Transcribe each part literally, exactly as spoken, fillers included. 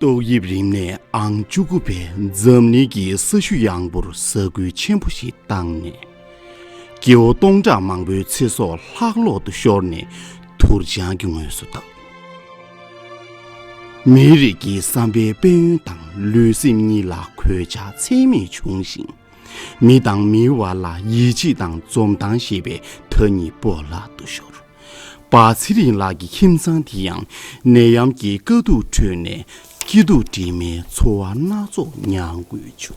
ཏོག་དབྱིབས་རིམས་ནད་ཨང་བཅུ་དགུ་པས་འཛམ་གླིང་གི་ས་གཞི་ཡངས་པོར་ས་ཁུལ་ཆེན་པོ་ཞིག་བཏང་ནས། སྐྱེ་བོ་སྟོང་ཕྲག་མང་པོའི་ཚེ་སྲོག་ལྷག་ལྷོག་ཏུ་ཤོར་ནས་དུར་བྱང་གི་ངོས་སུ་བཏང་། མིའི་རིགས་ཀྱི་བསམ་པའི་དཔལ་ཡོན་དང་ལུས་སེམས་གཉིས་ལ་གོད་ཆག་ཚད་མེད་བྱུང་ཞིང་། མི་དང་མིའི་བར་ལ་ཡིད་ཆེས་དང་འཛོམས་ཐང་ཞེས་པའི་མཐའ་གཉིས་སྤོ་ལག་ཏུ་ཤོར། པ་ཚེ་རིང་ལགས་ཀྱི་ཁྱིམ་ཚང་དེ་ཡང་ནད་ཡམས་ཀྱི་དཀའ་སྡུག་ཁྲོད་ནས་སྐྱིད་སྡུག་དྲི་མའི་འཚོ་བ་སྣ་ཚོགས་མྱང་དགོས་བྱུང་།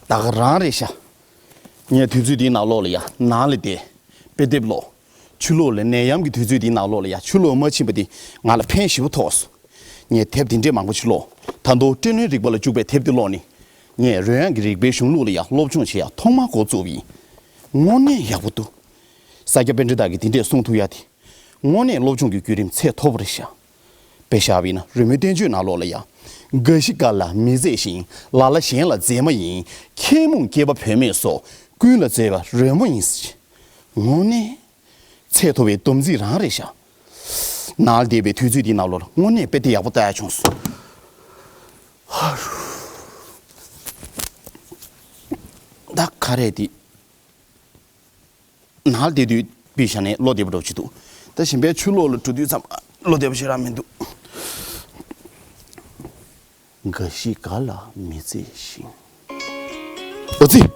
ད་ག་རང་རེད་ཤག་ངས་དུས་ཚོད་འདིའི་ནང་ལོགས་ལ་ཡ་ནང་ལ་བསྡད་དཔེ་དེབ་ཀློག་ཆུ་ལོག་ལ་ནད་ཡམས་ཀྱི་དུས་ཚོད་འདིའི་ནང་ལོགས་ལ་ཡ་ཆུ་ལོག་མ་ཕྱིན་པ་འདི་ང་ལ་ཕན་ཞེ་པོ་ཐོགས་སོང་། ངས་དེབ་འདི་འདྲས་མང་པོ་ཞིག་ཀློག་ད་དུང་སྤྲེལ་ལྷུན་རིག་པ་ལ་འཇུག་པའི་དེབ་འདི་ཀློག་ནས། ངས་རོལ་དབྱངས་ཀྱི་རིག་པའི་གཞུང་ལུགས་ལ་ཡ་སློབ་སྦྱོང་བྱེད་ཡ་ཐོག་མར་འགོ་བཙུགས་པ་ཡིན། དངོས་གནས་ཡག་པོ་འདུག་ས་སྐྱ་པཎྜི་ཏ་གིས་འདི་འདྲས་གསུང་ཐུབ་ཡ་དེ། དངོས་གནས་སློབ་སྦྱོང་གི་བརྒྱུད་རིམ་ཚད་མཐོ་པོ་རེད་ཤག་དཔེ་བཞག་པ་ཡིན་ན་རོལ་མོའི་བསྟན་བཅོས་ནང་ལོགས་ལ་ཡ། འགའ་ཞིག་དགའ་ལ་མི་མཛེས་ཤིང་། ལ་ལ་གཞན་ལ་མཛེས་མ་ཡིན། ཁྱེད་མོ་སྐྱེས་པ་བུད་མེད་སོགས་ཀུན་ལ་མཛེས་པ་རོལ་མོ་ཡིན། དངོས་གནས་ཚད་མཐོ་བའི་སྡོམ་རྩིས་རང་རེད་ཤག་ནང་ལ་བསྡད་པའི་དུས་ཚོད་འདིའི་ནང་ལོགས་ལ་དངོས་གནས་དཔེ་དེབ་ཡག་པོ་ལྟ་ཡ་བྱུང་སོང་། ཧ་རུ། ད་ག་རེད་དེ། ནང་ལ་བསྡད་དུས་པི་ཤ་ནས་བློ་བདེ་པོ་འགྲོ་གི་འདུག་ད་གཞན་པའི་ཆུ་ལོག་ལ་འགྲོ་དུས་ཙམ་བློ་བདེ་པོ་ཞེ་དྲག་མི་འདུག་འགའ་ཞིག་དགའ་ལ་མི་མཛེས་ཤིང་། ཨོ་ཙི།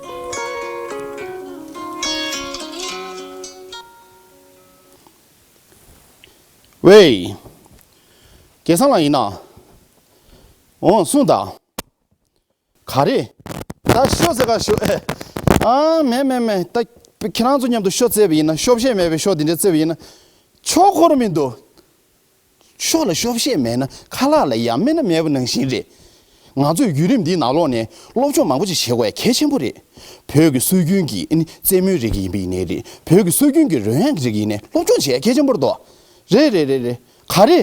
ཝེ། སྐལ་བཟང་ལགས་ཡིན་ན། འོང་གསུངས་དང་། ག་རེ། ད་ཤོ་ཟེར་ག་ཤོ་ཨེ། ཨ་མེད་མེད་མེད། ད་ཁྱེད་རང་ཚོ་མཉམ་དུ་ཤོ་རྩེས་པ་ཡིན་ན་ཤོབ་ཤེས་མེད་པའི་ཤོ་འདི་འདྲ་རྩེས་པ་ཡིན་ན། ཆོག་ཁོ་ར་མི་འདུག་ཤོ་ལ་ཤོབ་ཤེས་མེད་ན་ཁ་ལག་ལ་ཡ་སྨན་སྣ་མེད་པ་ནང་བཞིན་རེད། ང་ཚོས་བརྒྱུད་རིམ་འདིའི་ནང་ལོགས་ནས་སློབ་སྦྱོང་མང་པོ་ཅིག་བྱེད་དགོས་ཡ་གལ་ཆེན་པོ་རེད། བོད་ཀྱི་སྲོལ་རྒྱུན་གྱི་ཨ་ནི་རྩེད་མོའི་རིགས་ཡིན་པ་ཡིན་ནའི་རེད། བོད་ཀྱི་སྲོལ་རྒྱུན་གྱི་རོལ་དབྱངས་ཀྱི་རིགས་ཡིན་ནའི་སློབ་སྦྱོང་བྱེད་ཡ་གལ་ཆེན་པོ་རེད་དོ། རེད་རེད་རེད་རེད། ག་རེ།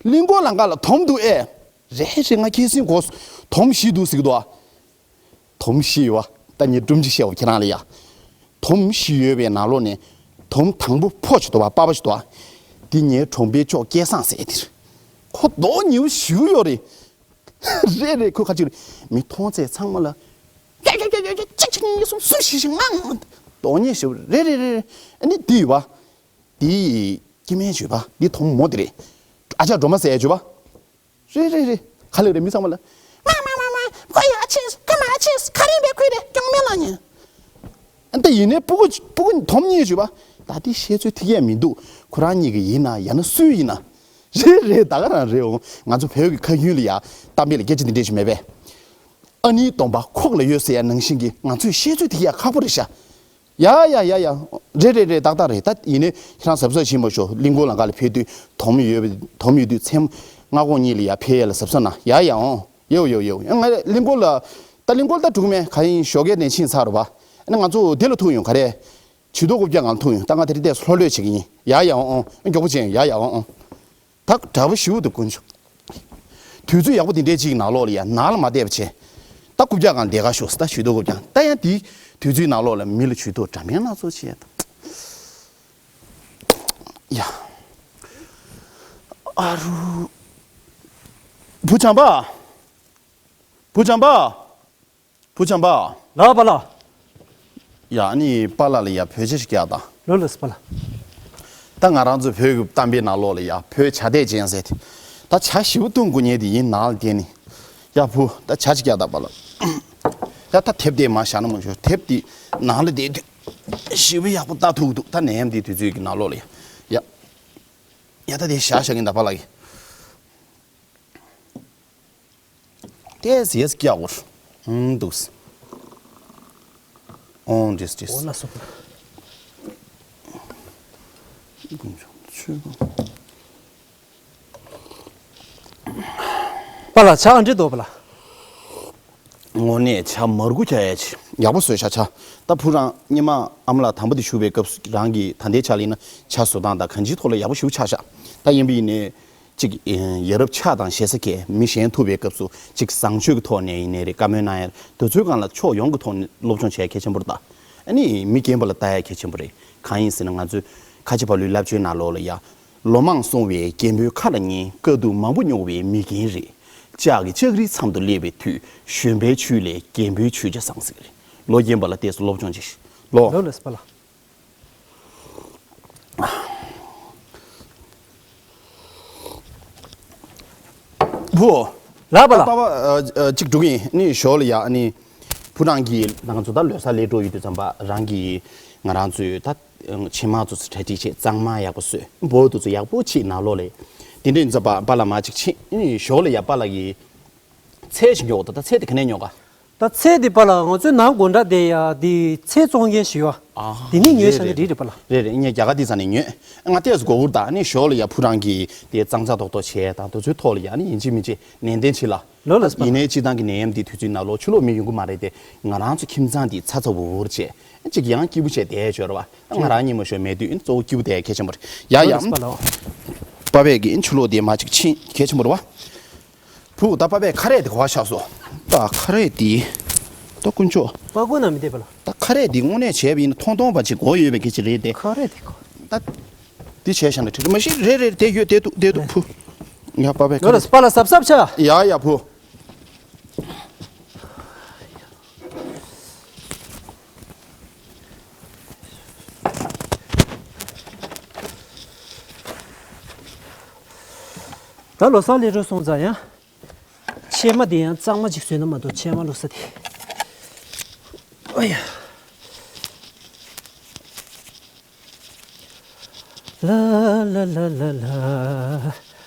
གླིང་སྐོར་ལམ་ཁ་ལ་དོམ་འདུག་ཨེ། རེད་རེད། ང་ཁྱེད་སྲིང་གོ། དོམ་བཞི་འདུག་ཟེར་གི་འདུག་ཨ། དོམ་བཞི་ཡོད་པ། ད་ངས་སྒྲུང་ཅིག་བཤད་འོ་ཁྱེད་རང་ལ་ཡ། དོམ་བཞི་ཡོད་པའི་ནང་ལོགས་ནས། དོམ་དང་པོ་ཕོ་ཅིག་འདུག་པ། པགས་པ་ཅིག་འདུག་པ། འདི་ངའི་གྲོང་པའི་ཅོག་སྐལ་བཟང་ཟེར་དེ་རེད། ཁོ་མདོག་ཉེས་པོ་ཞེ་པོ་ཡོད་རེད། རེད་རེད། ཁོས་ཁ་ཅིག་རེད། མི་མཐོང་ཚད་ཚང་མ་ལ། ཀྱག་ཀྱག་ཅིག་ཅིག་གཉིས་གསུམ་གསུམ་བཞི་བཞི་ལྔ་ལྔ། མདོག་ཉེས་ཞེ་པོ་རེད། རེད་རེད་རེད། ཨ་ནི་འདི་ཡོད་པ། འདི་སྐྱེ་དམན་ཅིག་ཡོད་པ། འདི་དོམ་མོ་དེ་རེད། ཨ་ཅག་སྒྲོལ་མ་ཟེར་ཡ་ཅིག་ཡོད་པ། རེད་རེད་རེད། ག་ལེར་རེད། མི་ཚང་མ་ལ། མ་མ་མ་མ། ཁོ་ཡ་ཨ་ཆེས་ཁ་མ་ཨ་ཆེས་ཁ་རིང་པའི་ཁུལ་རེད། སྐྱོང་མེད་ལ་ཉན། ཨ་ད་ཡིན་ནའི་སྤུ་གུ་སྤུ་གུ་དོམ་གཉིས་བྱུས་པ། ད་དེ་བཤད་ཚོད་ཐིག་ཡས་མི་འདུག་ཁོ་རང་གཉིས་ཀྱི་ཡིན་ན་ཡང་ན་སུའི་ཡིན་ན། རེད་རེད། ད་ག་རང་རེད་འོང་། ང་ཚོ་བོད་ཀྱི་ཁ་རྒྱུན་ལ་ཡ་གཏམ་དཔེ་ལ་སྐད་ཆ་འདི་འདྲས་ཞིག་མེད་པས། ཨ་ནིའི་སྡོམ་པ་ཁོག་ལ་ཡོད་ཟེར་ཡ་ནང་བཞིན་གྱི་ང་ཚོས་བཤད་ཚོད་ཐིག་ཡས་ཁག་པོ་རེད་ཤག་ཡ་ཡ་ཡ་ཡ། རེད་རེད་རེད། ཏག་ཏག་རེད། ད་ཡིན་ནའི་ཁྱེད་རང་གཟབ་གཟབ་བྱེད་མ་ཤོག་གླིང་སྐོར་ལམ་ཁ་ལ་ཕེབས་དུས་དོམ་ཡོད་པ། དོམ་ཡོད་དུས་མཚན་མོ་སྔ་དགོང་གཉིས་ལ་ཡ་ཕེབས་ཡས་ལ་གཟབ་གཟབ་གནང་། ཡ་ཡ་འོང་། ཡའོ་ཡའོ་ཡའོ། ང་གླིང་སྐོར་ལ། ད་གླིང་སྐོར་ད་འགྲོ་གི་མེད། ག་ཡིན་ཞོགས་ཀས་ནས་ཕྱིན་ཚར་རེད་པ། ཨ་ནི་ང་ཚོ་འདི་ལ་ཐུག་ཡོང་། ག་རེ། ཇུས་གཏོགས་རྐུབ་བཀྱག་སྒང་ལ་ཐུག་ཡོང་། ད་ང་དེ་རིང་ཏོག་ཙམ་ལྷོད་ལྷོད་བྱེད་ཀྱི་ཡིན། ཡ་ཡ་འོང་འོང་། མགྱོགས་པོ་བྱེད། ཡ་ཡ་འོང་འོང་། ད་དྲག་པོ་ཞེ་པོ་འདུག་དཀོན་མཆོག་དུས་ཚོད་ཡག་པོ་འདི་འདྲའི་ཅིག་ནང་ལོགས་ལ་ཡ་ནང་ལ་མ་བསྡད་པ་བྱས། ད་རྐུབ་བཀྱག་སྒང་བསྡད་ག་ཤོག་ཟེར། ད་ཇུས་གཏོགས་རྐུབ་བཀྱག་ད་ཡང་དེའི་དུས་ཚོད་ནང་ལོགས་ལ་མི་ལ་ཇུས་གཏོགས་འདྲ་མིན་སྣ་ཚོགས་བྱས། ད་ཡ། ཨ་རུ། བུ་བྱམས་པ། བུ་བྱམས་པ། བུ་བྱམས་པ། ལགས་པ་ལགས། ཡ་ཨ་ནི་པཱ་ལགས་ལ་ཡ་བོད་ཇ་ཞིག་བཀྱག་དང་། ལོས་ལོས་པཱ་ལགས། ད་ང་རང་ཚོ་བོད་ཀྱི་གཏམ་དཔེ་ནང་ལོགས་ལ་ཡ་བོད་ཇ་འདེད་ཅན་ཟེར་ཏེ། ད་ཇ་ཞེ་པོ་བཏུང་དགོས་ཉེན་དེ་ཡིན་ནང་ལ་བསྡད་ནི། ཡ་བུ་ད་ཇ་ཞིག་བཀྱག་དང་པཱ་ལགས། ཡ་ད་དེབ་དེ་མར་བཞག་ན་མ་ཞོར། དེབ་དེ་ནང་ལ་བསྡད་དུས་ཞེ་པོ་ཡག་པོ་ལྟ་ཐུབ་འདུག་ད་ནད་ཡམས་དེའི་དུས་ཚོད་ཀྱི་ནང་ལོགས་ལ་ཡ། ཡ་ཡ་ད་དེ་བཞག་བཞག་གིན་ད་པཱ་ལགས་ཀྱིས། ཏེས་ཡེས་ཀྱ་འོར། ཨང་འདུག་ཨོང་འདྲིས་འདྲིས། འོ་ལ་སོགས། པཱ་ལགས་ཇ་ག་འདྲ་འདུག་པཱ་ལགས། དངོས་གནས་ཇ་མར་ཁུ་རྒྱག་ཡ་ཆེ། ཡག་པོ་བཟོས་ཤག་ཇ། ད་བུ་རང་སྔོན་མ་ཨ་མ་ལགས་དམ་པ་དེ་བཞུགས་པའི་སྐབས་སུ་རང་གིས་ད་ལྟའི་ཇ་ལ་ཡིན་ན་ཇ་བཟོ་སྟངས་དང་གང་ཅིའི་ཐོག་ལ་ཡག་པོ་ཞེ་པོ་ཆགས་ཤག་ད་ཡིན་པ་ཡིན་ནའི། གཅིག་ཡ་རབས་ཕྱག་དང་ཞེ་ས་གས་མི་གཞན་ཐུག་པའི་སྐབས་སུ་གཅིག་བཟང་སྤྱོད་ཀྱི་ཐོག་ནས་ཡིན་ནའི་རེད། བཀའ་མོལ་གནང་ཡ་དེ་ཚོའི་སྒང་ལ་ཕྱོགས་ཡོངས་ཀྱི་ཐོག་ནས་སློབ་སྦྱོང་བྱེད་ཡ་གལ་ཆེན་པོ་རེད་ད། ཨ་ནི་མི་རྒན་པ་ལ་ལྟ་ཡ་གལ་ཆེན་པོ་རེད། གང་ཡིན་ཟེར་ན་ང་ཚོས་ ཁ་ཆེ་བ་ལུའི་བསླབ་བྱའི་ནང་ལོགས་ལ་ཡ། ལོ་མང་སོང་བའི་རྒན་པོའི་ཁ་ལ་ཉན། དཀའ་སྡུག་མང་པོ་མྱོང་བའི་མི་རྒན་རེད། ལྕགས་ཀྱི་ལྕགས་རིའི་མཚམ་དུ་སླེབས་པའི་དུས། གཞོན་པའི་ཆོས་ལས་རྒན་པོའི་ཆོས་རྒྱ་སངས་ཟེར་གི་རེད། ལོ་རྒན་པ་ལ་བལྟས་སོ་སློབ་སྦྱོང་བྱེད་ཤིག་ལོ། ལོ་ལ་སྤ་ལ། བུ། ལགས་པ་ལགས། པ་པ་ཨ་ཨ་གཅིག་འགྲོ་གི་ཡིན། ནི་ཞོར་ལ་ཡ་ནི། བུ་རང་གིས་ང་ཚོ་ད་ལོ་གསར་སླེབས་འགྲོ་ཡོད་དུས་ཙམ་པ་རང་གིས་ང་རང་ཚོའི་ད་ཆེད་མང་ཚོ་ཚོ་གྲ་སྒྲིག་བྱེད། གཙང་མ་ཡག་པོ་བཟོས། འབོ་དུ་ཚོ་ཡག་པོ་བྱེད་ནང་ལོགས་ལས། དེ་འདྲའི་ཙམ་པ་པ་ལ་མ་གཅིག་ཕྱིན། ནི་ཞོར་ལ་ཡ་པ་ལ་གིས་ཚལ་ཞིག་ཉོ་གོ། ད་ད་ཚལ་དེ་ག་ནས་ཉོ་ག་ད་ཚལ་དེ་པ་ལགས་ང་ཚོའི་ནང་དགོན་གྲྭ་དེ་ཡ་དེ་ཚལ་བཙོང་མཁན་ཞིག་ཡོད། ཨ། དེ་ནས་ཉོས་རེད་བཞག་ན་རེད་རེད་རེད་པ་ལགས། རེད་རེད། ངས་རྒྱ་གར་དེ་ས་ནས་ཉོས། ང་ལྟས་སུ་གོ་བུར་དང་ནི་ཞོར་ལ་ཡ་བུ་རང་གིས་དེ་གཙང་ཚ་ཏོག་ཏོག་བྱས་དང་དུ་ཚོའི་ཐོག་ལ་ཡ་ནི་ཡིན་གཅིག་མིན་གཅིག་ནན་ཏན་བྱེད་ལ། ལོ་ལ་སྤ། ཡིན་ནའི་སྤྱི་བཏང་གི་ནད་ཡམས་དེ་དུས་ཚོད་ནང་ལོགས་ཕྱི་ལོགས་མི་ཡོང་གི་མ་རེད་དེ། ང་རང་ཚོ་ཁྱིམ་ཚང་དེ་ཚ་ཚ་འུར་འུར་བྱས་གཅིག་ཡང་སྐྱིད་པོ་བྱས་བསྡད་ཡོད་རེད་བ། ད་ང་རང་གཉིད་མ་ཤོར་མེད་དུས་ཡིན་གཙོ་བོ་སྐྱིད་པོ་བསྡད་གལ་ཆེན་པོ་རེད་ཡ། ཡ། ལོ་ལ་སྤ་ལགས། པ་པས་གི་ཕྱི་ལོགས་དེ་མ་གཅིག་ཕྱིན་གལ་ཆེན་པོ་རེད་བ། བུ། ད་པ་པས་ཁ་རས་དེ་ག་བ་བཞག་སོ། ད་ཁ་རས་དེ། ད་དཀོན་མཆོག་པ་ཀུན་ན་མི་བདེ་པ་ལ། ད་ཁ་རས་དེ་དངོས་གནས་བྱས་པ་ཡིན་ན་ཐོང་ཐོང་པ་ཅིག་གོ་ཡོད་པའི་སྐད་ཆ་རེད་དེ། ཁ་རས་དེ་གོ། ད། དེ་བྱས་བཞག་ན་འགྲིག་མ་ཤེས་རེད་རེད་དེ་ཡོད་དེ་འདུག་དེ་འདུག་བུ། ཡ་པ་པས་ཁ་ལོ་ལ་རས། སྤ་ལ་གཟབ་གཟབ་བྱ། ཡ་ཡ་བུ། ད་ལོ་གསར་སླེབས་འགྲོ་སོང་ཙང་ཡང་། ཕྱེ་མ་དེ་ཡང་གཙང་མ་ཅིག་བཟོས་ན་མ་གཏོགས་ཕྱེ་མ་བླུགས་ས་དེ། ཨོ་ཡ། ལ་ལ་ལ་ལ་ལ།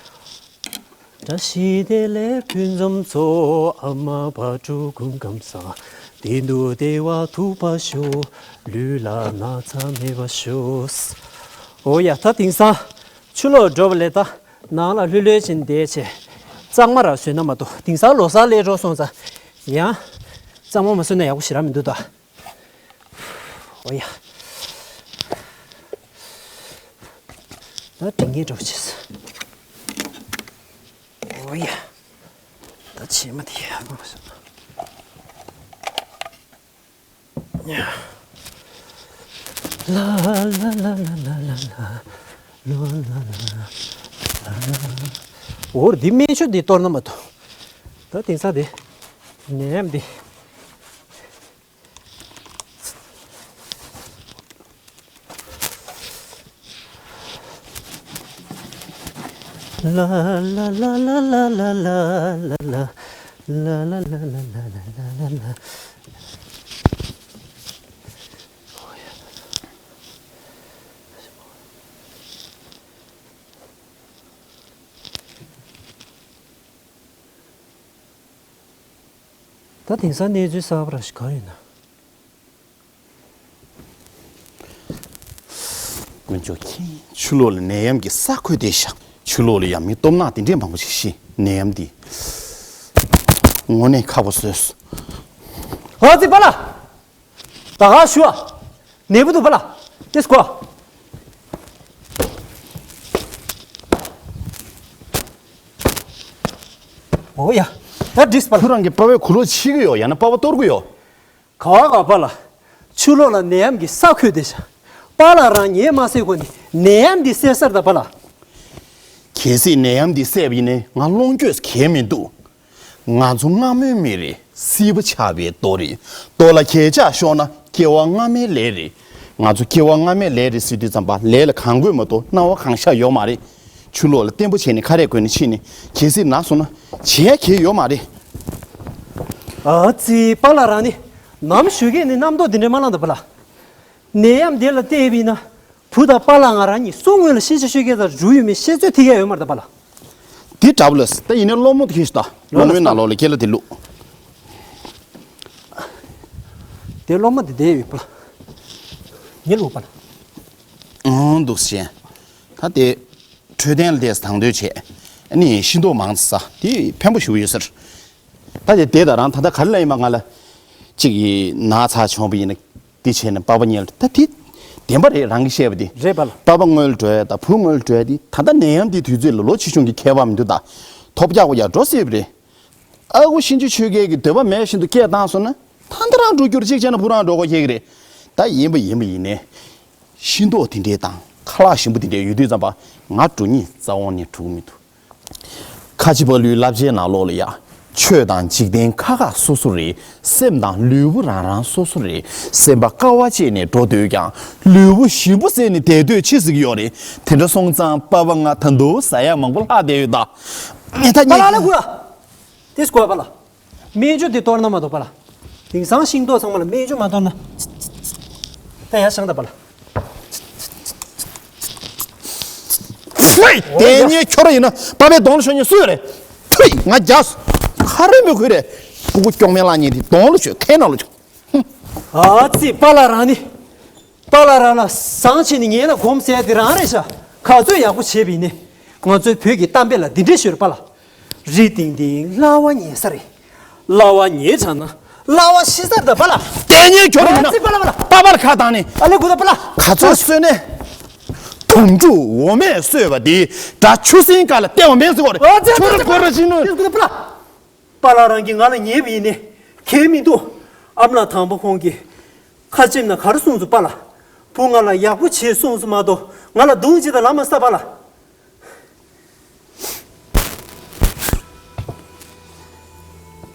བཀྲ་ཤིས་བདེ་ལེགས་ཕུན་སུམ་ཚོགས། ཨ་མ་བག་དྲུག་སྐུ་ཁམས་བཟང་། བདེ་སྡུག་བདེ་བ་ཐོབ་པར་ཤོག། ལུས་ལ་ན་ཚ་མེད་པར་ཤོག། ཨོ་ཡ། ད་དེང་སང་ཕྱི་ལོགས་འགྲོ་བ་ལས་ད་ནང་ལ་ལྷོད་ལྷོད་བྱས་བསྡད་བྱས། གཙང་མ་ར་བཟོས་ན་མ་གཏོགས་དེང་སང་ལོ་གསར་སླེབས་འགྲོ་སོང་ཙང་ཡང་། གཙང་མ་མ་བཟོས་ན་ཡག་པོ་ཞེ་དྲག་མི་འདུག་ད། ཨོ་ཡ། ད་དྲི་ངན་འདྲ་པོ་བྱས། ཨོ་ཡ། ད་ཕྱེ་མ་དེ་ཡག་པོ་མ་བཟོས་ན། ལ་ལ་ལ་ལ། འོ་འདི་སྨན་ཆུ་འདི་གཏོར་ན་མ་གཏོགས། ད་དེང་སང་དེ་ནད་ཡམས་འདི། ལ་ལ་ལ་ལ། ད་དེང་སང་གནས་ཚུལ་གསར་པ་ར་ཞིག་གང་ཡོད་ན། དཀོན་མཆོག་མཁྱེན། ཕྱི་ལོགས་ལ་ནད་ཡམས་ཀྱི་ས་ཁོལ་ཏེ་བཞག་ཕྱི་ལོགས་ལ་ཡང་མི་སྟོབས་ན་དེ་འདྲས་མང་པོ་ཞིག་ཤི། ནད་ཡམས་འདི་དངོས་གནས་ཁག་པོ་བཟོས་སོང་། ཨ་ཙི་པ་ལགས། ད་ག་ཞུ་ཨ། ནད་པོ་འདུག་པ་ལགས། ཏེས་གོ། ཨོ་ཡ། ད་འགྲིགས་པ་ལགས། ཁོ་རང་གི་པ་པའི་གུ་ལོ་ཕྱི་གི་ཡོད། ཡང་ན་པ་པ་གཏོར་གི་ཡོད། ག་བ་ག་པ་ལགས། ཕྱི་ལོགས་ལ་ནད་ཡམས་ཀྱི་ས་ཁོལ་ཏེ་བཞག་པ་ལགས་རང་ཉལ་མ་སད་གོང་ནས་ནད་ཡམས་འདི་སེལ་སར་ད་པ་ལགས། གལ་སྲིད་ནད་ཡམས་འདི་སེལ་བ་ཡིན་ནའི་ང་སློང་རྒྱུས་གལ་མི་འདུག་ང་ཚོ་སྔ་མོའི་མི་རེད། སྲིད་པ་ཆགས་པའི་རྡོ་རེད། རྡོ་ལ་གས་ཆག་ཤོར་ན་སྐྱེ་བ་སྔ་མའི་ལས་རེད། ང་ཚོ་སྐྱེ་བ་སྔ་མའི་ལས་རེད་ཟེར་དུས་ཙམ་པ་ལས་ལ་གང་དགོས་མ་གཏོགས་སྣང་བ་གང་ཤར་ཡོད་མ་རེད། ཆུ་ལོག་ལ་བརྟན་པོ་བྱས་ནས་ཁ་རས་གོན་ནས་ཕྱིན་ནས་གལ་སྲིད་ན་སོང་ན་བྱས་གལ་ཡོད་མ་རེད། ཨ་ཙི་པ་ལགས་རང་ནི་ནམ་ཞུ་གི་ནི་རྣམ་རྟོག་འདི་འདྲ་མ་ལངས་ད་པ་ལགས། ནད་ཡམས་འདི་ལ་བལྟས་པས་ན། བུ་དང་པཱ་ལགས་ང་རང་གཉིས་སུ་སྔོན་ལ་ཤི་ཆ་ཤོད་མཁན་དང་འགྲུལ་ཡོད་མེད་ཤེས་ཚོད་ཐིག་ཡ་ཡོད་མ་རེད་ད་པཱ་ལགས། འདི་འདྲ་པོ་ལ་ད་ཡིན་ནའི་སློང་མོ་དེ་ཁྱེར་ཤོག་ད། སློང་མོའི་ནང་ལོགས་ལ་ཁྱེར་ལ་དེ་བླུགས། དེ་སློང་མོ་དེ་བསྡད་ཡོད་པ་ལགས། ངས་བླུགས་པ་ལགས། ཨང་འདུག་ཟེ། ད་དེ་འཕྲོད་བསྟེན་ལ་དེ་དང་དོད་བྱས། ཨ་ནི་ཤིང་ཏོག་མང་ཙམ་ཟ། དེ་ཕན་པོ་ཞེ་པོ་ཡོད་ཟེར། ད་དེ་དེ་ད་རང་ད་ལྟ་ག་རེ་ལ་ཡིན་པ་ང་ལ་ཅིག་ཡིན་ན་ཚ་བྱུང་བ་ཡིན་ན་དེ་བྱས་ནས་པ་པ་ཉལ་ད་དེ་བདེན་པ་རེད། རང་གིས་བཤད་པ་དེ་རེད་པ་ལགས། པ་པ་སྔོན་ལ་འགྲོ་ཡ་ད་བུ་སྔོན་ལ་འགྲོ་ཡ་དེ་ད་ལྟ་ནད་ཡམས་དེ་དུས་ཚོད་ལ་ལོ་ཆེ་ཆུང་གི་ཁྱད་པར་མི་འདུག་ད་ཐོབ་རྒྱག་གོ་ཡ་འགྲོ་སྲིད་པ་རེད། ཨ་ཁུ་གཤིན་རྗེ་ཆོས་རྒྱལ་གྱི་འདོད་པ་མེད་བཞིན་དུ་སྐད་བཏང་སོང་ན་ད་ལྟ་རང་འགྲོ་རྒྱུར་གཅིག་བྱས་ན་བུ་རང་འགྲོ་དགོས་ཁེལ་གི་རེད། ད་ཡིན་པ་ཡིན་པ་ཡིན་ནས། ཤིང་ཏོག་དེ་འདྲའི་དང་ ཁ་ལག་ཞིམ་པོ་དེ་འདྲ་ཡོད་དུས་ཙམ་པ་ང་འགྲོ་སྙིང་རྩ་བ་ནས་འགྲོ་གི་མི་འདུག་ཁ་ཆེ་པ་ལུའི་བསླབ་བྱའི་ནང་ལོགས་ལ་ཡ། ཆོས་དང་འཇིག་རྟེན་ཁ་ཁ་སོ་སོ་རེད། སེམས་དང་ལུས་པོ་རང་རང་སོ་སོ་རེད། སེམས་པ་དཀའ་བ་སྤྱད་ནས་འགྲོ་འདོད་ཀྱང་ལུས་པོ་ཞིམ་པོ་བཟས་ནས་བསྡད་འདོད་ཆེ་ཟེར་གྱི་ཡོད་རེད། དེ་འདྲ་སོང་ཙང་པ་ཕ་ང་ད་དུང་ཟ་ཡག་མང་པོ་ལྷག་བསྡད་ཡོད་ད། ངས་ད་ཉལ། པ་ལ་ལ་གུ་ར། དེ་སྐོར་པ་ལ། སྨན་བཅོས་དེ་གཏོར་ན་མ་གཏོགས་པ་ལ། དེང་སང་ཤིང་ཏོག་ཚང་མ་ལ་སྨན་བཅོས་མ་གཏོར་ན། ད་ཡར་བཞེངས་ད་པ་ལ། ཕུའི། དེ་ཉིད་ཁྱོད་ར་ཡིན་ན་པ་ཕའི་གདོང་ལ་ཤོར་ཉེན་སུ་ཡོད་རེད། ཕུའི། ང་རྒྱགས་སོ། ཁ་རེ་མི་ཁུལ་རེད། སྤུ་གུ་སྐྱོང་མེད་ལག་ཉེས་དེ་གདོང་ལ་ཤོད་ཁའི་ནང་ལ་ཤོད། ཨ་ཙི་པ་ལ་རང་ནི། པཱ་ལགས་རང་ལ་བཟང་བྱས་ནས་ངན་ལ་གོམས་ཟེར་དེ་རང་རེད་ཤག་ག་ཚོད་ཡག་པོ་བྱས་པ་ཡིན་ནའི། ང་ཚོའི་བོད་ཀྱི་གཏམ་དཔེ་ལ་འདི་འདྲས་ཤོད་རེད་པཱ་ལགས། རི་ཏིང་ཏིང་གླ་བ་ཉལ་ས་རེད། གླ་བ་ཉལ་དྲགས་ན་གླ་བ་ཤི་ས་རེད་ད་པཱ་ལགས། དེ་ཉིད་ཁྱོད་རང་ཡིན་ན། ཨ་ཙི་པཱ་ལགས་པཱ་ལགས། པཱ་ཕར་ཁ་བཏང་ནས། ཨ་ལེ་གུ་ད་པཱ་ལགས། ག་ཚོད་གསོད་ནས། དོམ་ཕྲུག་འོ་མས་གསོས་པ་དེ་དགྲ་ཆུ་སྲིན་ཁ་ལ་སྟེར་བ་མེད་ཟེར་བ་རེད། ཨ་ཙི་ཁྱོད་རང་གོ་ར་ཤི་ནོ། ཨ་ལེ་གུ་ད་པཱ་ལགས། པཱ་ལགས་རང་གིས་ང་ལ་ཉེས་པ་ཡིན་ནའི་གལ་མི་འདུག་ཨ་མ་ལགས་དང་པོ་ཁོང་གིས་ཁ་ཆེམས་ནང་ག་རེ་གསུངས་སོང་པཱ་ལགས། བུ་ང་ལ་ཡག་པོ་བྱས་གསུངས་སོང་མ་གཏོགས་ང་ལ་སྡུག་ཅིག་དང་ལམ་མ་ཟ་པཱ་ལགས།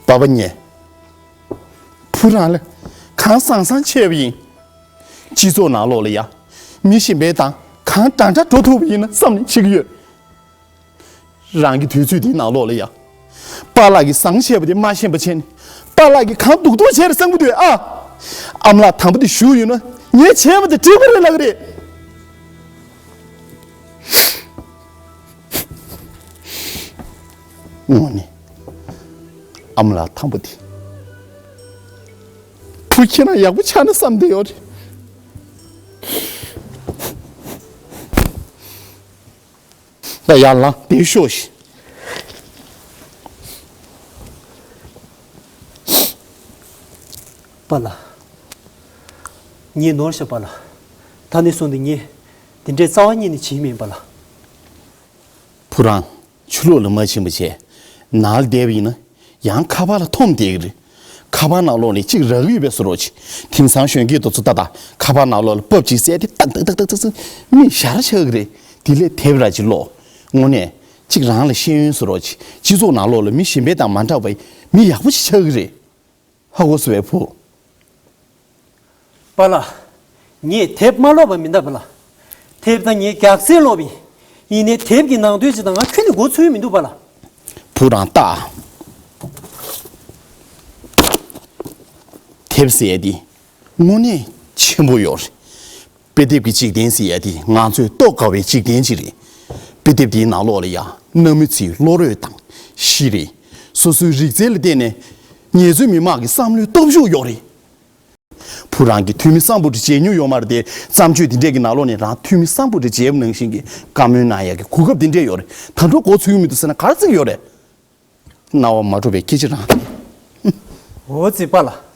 པཱ་ཕ་ངས་བུ་རང་ལ་གང་བཟང་བཟང་བྱས་པ་ཡིན། སྤྱི་ཚོགས་ནང་ལོགས་ལ་ཡ་མི་གཞན་པའི་དང་གང་འདྲ་འདྲ་འགྲོ་ཐུབ་པ་ཡིན་ན་བསམ་ནས་བྱེད་ཀྱི་ཡོད། རང་གི་དུས་ཚོད་འདིའི་ནང་ལོགས་ལ་ཡ། པཱ་ལགས་ཀྱིས་བཟང་བྱས་པ་དེ་མ་ཤེས་པ་བྱས་ནས། པཱ་ལགས་ཀྱིས་གང་སྡུག་སྡུག་བྱས་རེད་བསམ་གྱི་འདུག་ཨ། ཨ་མ་ལགས་དང་པོ་དེ་བཞུགས་ཡོད་ན་ངས་བྱས་པ་དེ་འགྲིག་པ་རེད་ལབ་ཀྱི་རེད། དངོས་གནས། ཨ་མ་ལགས་དང་པོ་དེ། བུ་ཁྱེད་རང་ཡག་པོ་ཆགས་ན་བསམ་བསྡད་ཡོད་རེད། ད་ཡར་ལངས་བསྡད་ཤོག་ཤིག་པཱ་ལགས། ངས་ནོར་ཤག་པཱ་ལགས། ད་ནས་བཟུང་སྟེ་ངས་དེ་འདྲའི་རྩ་བ་ཉིད་ནས་བྱེད་ཀྱི་མིན་པཱ་ལགས། བུ་རང་ཆུ་ལོག་ལ་མ་ཕྱིན་པ་བྱས་ནང་ལ་བསྡད་པ་ཡིན་ན་ཡང་ཁ་པར་ལ་འཐོམ་བསྡད་ཀྱི་རེད། ཁ་པར་ནང་ལོགས་ནས་གཅིག་རག་གི་ཡོད་པའི་བཟོ་འདྲ་ཅིག་དེང་སང་གཞོན་སྐྱེས་དེ་ཚོ་ད་ལྟ་ཁ་པར་ནང་ལོགས་ལ་པབ་ཅིག་བཟས་ཏེ་ཏག་ཏག་ཏག་ཏག་ཏག་ཏག་མི་ཞར་ཆགས་ཀྱི་རེད། དེ་ལས་དེབ་ར་ཅིག་ཀློག་དངོས་གནས། གཅིག་རང་ལ་ཤེས་ཡོན་བཟོ་འདྲ་ཅིག་སྤྱི་ཚོགས་ནང་ལོགས་ལ་མི་གཞན་པའི་དང་མ་འདྲ་བའི་མི་ཡག་པོ་ཅིག་ཆགས་ཀྱི་རེད། ཧ་གོ་སོང་བས་བུ། པཱ་ལགས། ངས་དེབ་མ་ཀློག་པ་མིན་ད་པཱ་ལགས། དེབ་ད་ངས་རྒྱགས་སེ་ཀློག་པ་ཡིན། ཡིན་ནའི་དེབ་ཀྱི་ནང་དོན་ཅིག་དང་ང་ཁྱོན་ནས་མགོ་ཚོས་མི་འདུག་པཱ་ལགས། བུ་རང་ལྟ། དེབ་ཟེར་ཡ་འདི་དངོས་གནས་ཆེན་པོ་ཡོད་རེད། དཔེ་དེབ་ཀྱི་འཇིག་རྟེན་ཟེར་ཡ་དེ་ང་ཚོས་རྟོགས་དཀའ་བའི་འཇིག་རྟེན་ཅིག་རེད། དཔེ་དེབ་དེའི་ནང་ལོགས་ལ་ཡང་གནའ་མི་ཚོའི་བློ་རོལ་དང་། ཤེས་རིག་སོ་སོའི་རིག་རྩལ་ལ་བརྟེན་ནས་ངེད་ཚོའི་མི་དམངས་ཀྱི་བསམ་བློའི་སྟོབས་ཤུགས་ཡོད་རེད། བུ་རང་གིས་འཐུས་མི་སམ་བྷོ་ཊ་མཇལ་མྱོང་ཡོད་མ་རེད་དེ། བརྩམས་ཆོས་འདི་འདྲས་ཀྱི་ནང་ལོགས་ནས་རང་འཐུས་མི་སམ་བྷོ་ཊ་མཇལ་བ་ནང་བཞིན་གྱི་བཀའ་མོལ་གནང་ཡག་གི་གོ་སྐབས་འདི་འདྲས་ཡོད་རེད། ད་དུང་མགོ་ཚོས་ཀྱི་མི་འདུག་ཟེར་ན་ག་རེ་བརྩི་གི་ཡོད་རེད། རྣ་བ་མ་འགྲོ་བའི་སྐད་ཆ་རང་རེད། འོ་ཙི་པཱ་ལགས།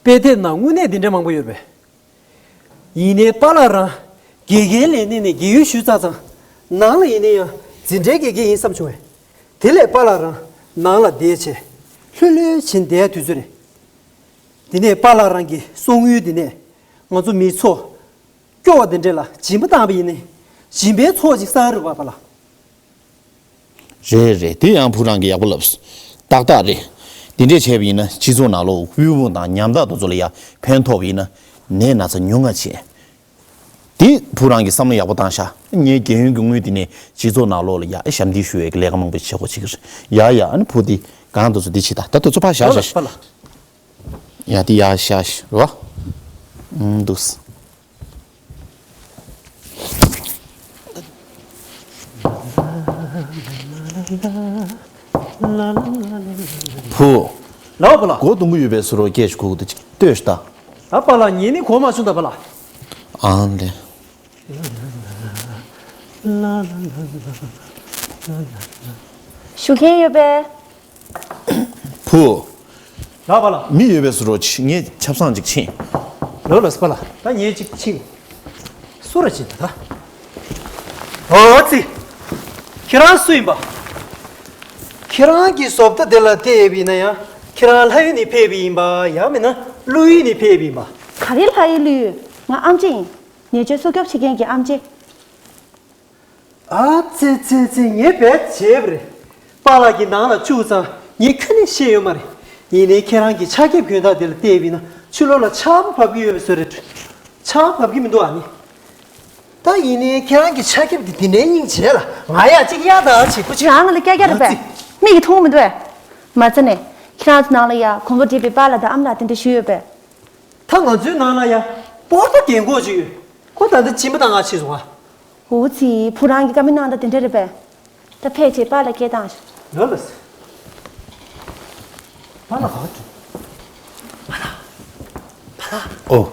དཔེ་དེབ་ནང་དངོས་གནས་འདི་འདྲ་མང་པོ་ཡོད་པས། ཡིན་ནའི་པཱ་ལགས་རང་དགེ་རྒན་ལས་གནས་ནས་རྒས་ཡོལ་ཞུས་ཚར་ཙང་། ནང་ལ་ཡིན་ན་ཡང་འཛིན་གྲྭའི་དགེ་རྒན་ཡིན་བསམ་བྱུང་བས། དེ་ལས་པཱ་ལགས་རང་ནང་ལ་བསྡད་བྱས་ལྷོད་ལྷོད་བྱས་བསྡད་ཡ་དུས་ཚོད་རེད། དེ་ནས་པཱ་ལགས་རང་གི་གསང་ཡུལ་དེ་ནས་ང་ཚོ་མི་ཚོ་སྐྱོ་བ་དེ་འདྲས་ལ་སྦྱིན་པ་བཏང་བ་ཡིན་ནའི་སྦྱིན་པའི་ཚོགས་ཅིག་བསགས་རེད་པ་པཱ་ལགས། རེད་རེད། དེ་ཡང་བུ་རང་གིས་ཡག་པོ་ལབ་སོང་། ཏག་ཏག་རེད། འདི་འདྲས་བྱས་པ་ཡིན་ན་སྤྱི་ཚོགས་ནང་ལོགས་དབུལ་ཕོངས་དང་ཉམ་ཐག་དེ་ཚོ་ལ་ཡང་ཕན་ཐོགས་པ་ཡིན་ན་ནད་ན་ཚ་ཉུང་ང་བྱས། དེ་བུ་རང་གིས་བསམ་བློ་ཡག་པོ་བཏང་ཤག་ངས་རྒན་ཡོལ་གྱི་དངུལ་འདི་ནས་སྤྱི་ཚོགས་ནང་ལོགས་ལ་ཡང་ཞབས་འདེགས་ཞུ་བའི་ལས་ཀ་མང་པོ་བྱེད་དགོས་བྱེད་ཀྱི་རེད། ཡ་ཡ། ཨ་ནི་བུ་འདི་གང་དེ་ཚོ་འདི་བྱེད་ད། ད་དེ་ཚོ་ཕར་བཞག་བཞག་པཱ་ལགས། ཡ་འདི་ཡར་བཞག་ཤིག་རོ། ཨུམ་འདུག་སེ། བུ། ལགས་པཱ་ལགས། སྒོ་རྡུང་གི་ཡོད་པའི་བཟོ་འདྲ་སྐད་ཞིག་གོ་གི་འདུག་ཅིག་ལྟོས་ཤིག་ད། ད་པཱ་ལགས་ཉན་ནི་གོ་མ་བྱུང་ད་པཱ་ལགས། ཨང་ལེ། ཞུ་མཁན་ཡོད་པས། བུ། ལགས་པཱ་ལགས། མི་ཡོད་པའི་བཟོ་འདྲ་ཅིག་ངས་ཆབ་གསང་ཅིག་ཕྱིན། ལོ་ལགས་པཱ་ལགས། ད་ངས་ཅིག་ཕྱིན། སུ་ར་ཅིག་ད་ད། ཨོ་ཙི། ཁྱེད་རང་སུ་ཡིན་པ། ཁྱེད་རང་གི་བཟོ་ལྟ་དེ་ལ་བལྟས་ཡོད་པ་ཡིན་ན་ཡང་ཁྱེད་རང་ལྷ་ཡུལ་ནས་ཕེབས་པ་ཡིན་པ་ཡང་མིན་ན་ཀླུ་ཡུལ་ནས་ཕེབས་པ་ཡིན་པ། ག་རེ་ལྷ་ཡུལ་ཀླུ་ཡུལ། ང་ཨམ་ཆི་ཡིན། ཉེས་སྤྱོད་སྲུང་སྐྱོབ་བྱེད་མཁན་གྱི་ཨམ་ཆི། ཨ་ཙི་ཙི་ཙི། ངས་རྦད་བྱས་པ་རེད། པཱ་ལགས་ཀྱིས་ནང་ལ་བཅུག་ཙང་ངས་ཁྱོན་ནས་ཤེས་ཡོད་མ་རེད། ཡིན་ནའི་ཁྱེད་རང་གི་ཆ་རྐྱེན་དགོན་བདག་དེ་ལ་བལྟས་པ་ཡིན་ན་ཕྱི་ལོགས་ལ་ཆར་པ་བབས་ཀྱི་ཡོད་པའི་བཟོ་རེད། ཆར་པ་བབས་ཀྱི་མི་འདུག་ཨ་ནི། ད་ཡིན་ནའི་ཁྱེད་རང་གི་ཆ་རྐྱེན་དེ་དེ་འདྲའི་སྙིང་རྗེ་ལ། ང་ཡ་གཅིག་གཡར་ད་བྱེད་པོ་ཆེ། རང་ལ་སྐྱ་སྐྱ་རེད་པས། མིག་གིས་མཐོང་མི་འདུག་པས། མ་ཚད་ནས་ཁྱེད་རང་ཚོ་ནང་ལ་ཡ་གོམ་པ་འདྲེས་པའི་པཱ་ལགས་དང་ཨ་མ་ལགས་དེ་འདྲ་ཞིག་ཡོད་པས། ད་ང་ཚོའི་ནང་ལ་ཡ་པོར་ཏོ་རྒན་གོག་ཅིག་ཡོད། ཁོ་ད་ལྟ་སྦྱིན་པ་བཏང་ག་ཕྱིན་སོང་ཨ། འོ་ཙི། བུ་རང་གི་བཀའ་མོལ་གནང་ད་དེ་འདྲ་རེད་པས། ད་ཕལ་ཆེར་པཱ་ལགས་སྐད་བཏང་ཤག་ལོས་ལོས། པཱ་ལགས་ག་པར་འགྲོ། པཱ་ལགས། པཱ་ལགས། ཨོ།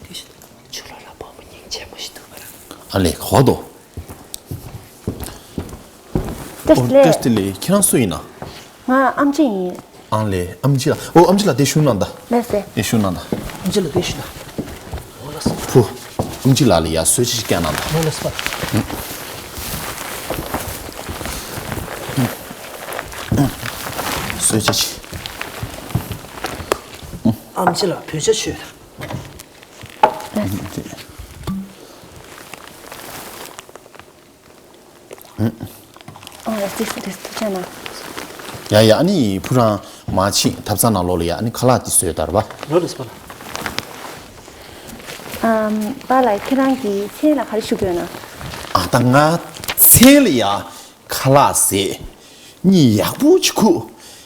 དེ་བཞིན་ཆུ་ལོག་ལ་བུ་མོ་སྙིང་རྗེ་མོ་ཞིག་འདུག་པ་ར། ཨ་ལེ་ག་པར་འགྲོ། བཀྲ་ཤིས་བདེ་ལེགས། ཨོ། བཀྲ་ཤིས་བདེ་ལེགས། ཁྱེད་རང་སུ་ཡིན་ན། ང་ཨམ་ཆི་ཡིན། ཨང་ལེ། ཨམ་ཆི་ལགས། ཨོ། ཨམ་ཆི་ལགས་དེ་བཞུགས་གནང་དང་། ལགས་སེ། དེ་བཞུགས་གནང་དང་། ཨམ་ཆི་ལགས་དེ་བཞུགས་གནང་། འོ་ལགས་སོ། བུ། ཨམ་ཆི་ལགས་ལ་ཡ་གསོལ་ཇ་ཞིག་བཀལ་གནང་དང་། འོ་ལགས་སོ། གསོལ་ཇ་ཞིག་ཨམ་ཆི་ལགས་བོད་ཇ་མཆོད་དང་། ལགས་སེ། ཨ། ཏིས་ཏིས་ཐུགས་རྗེ་གནང་། ཡ་ཡ། ཨ་ནི་བུ་རང་མ་ཕྱིན་ཐབ་ཚང་ནང་ལོགས་ལ་ཡ། ཨ་ནི་ཁ་ལག་དེ་བཟོས་དར་བ། ལོ་ལོ་སི་པ་ལ། ཨམ། པཱ་ལགས་ཁྱེད་རང་གི་མཚན་ལ་ག་རེ་ཞུ་དགོས་ན། ཨ། ད་ང་མཚན་ལ་ཡ་ཁ་ལག་ཟས་གཉིད་ཡག་པོ་ཅིག་ཁུག་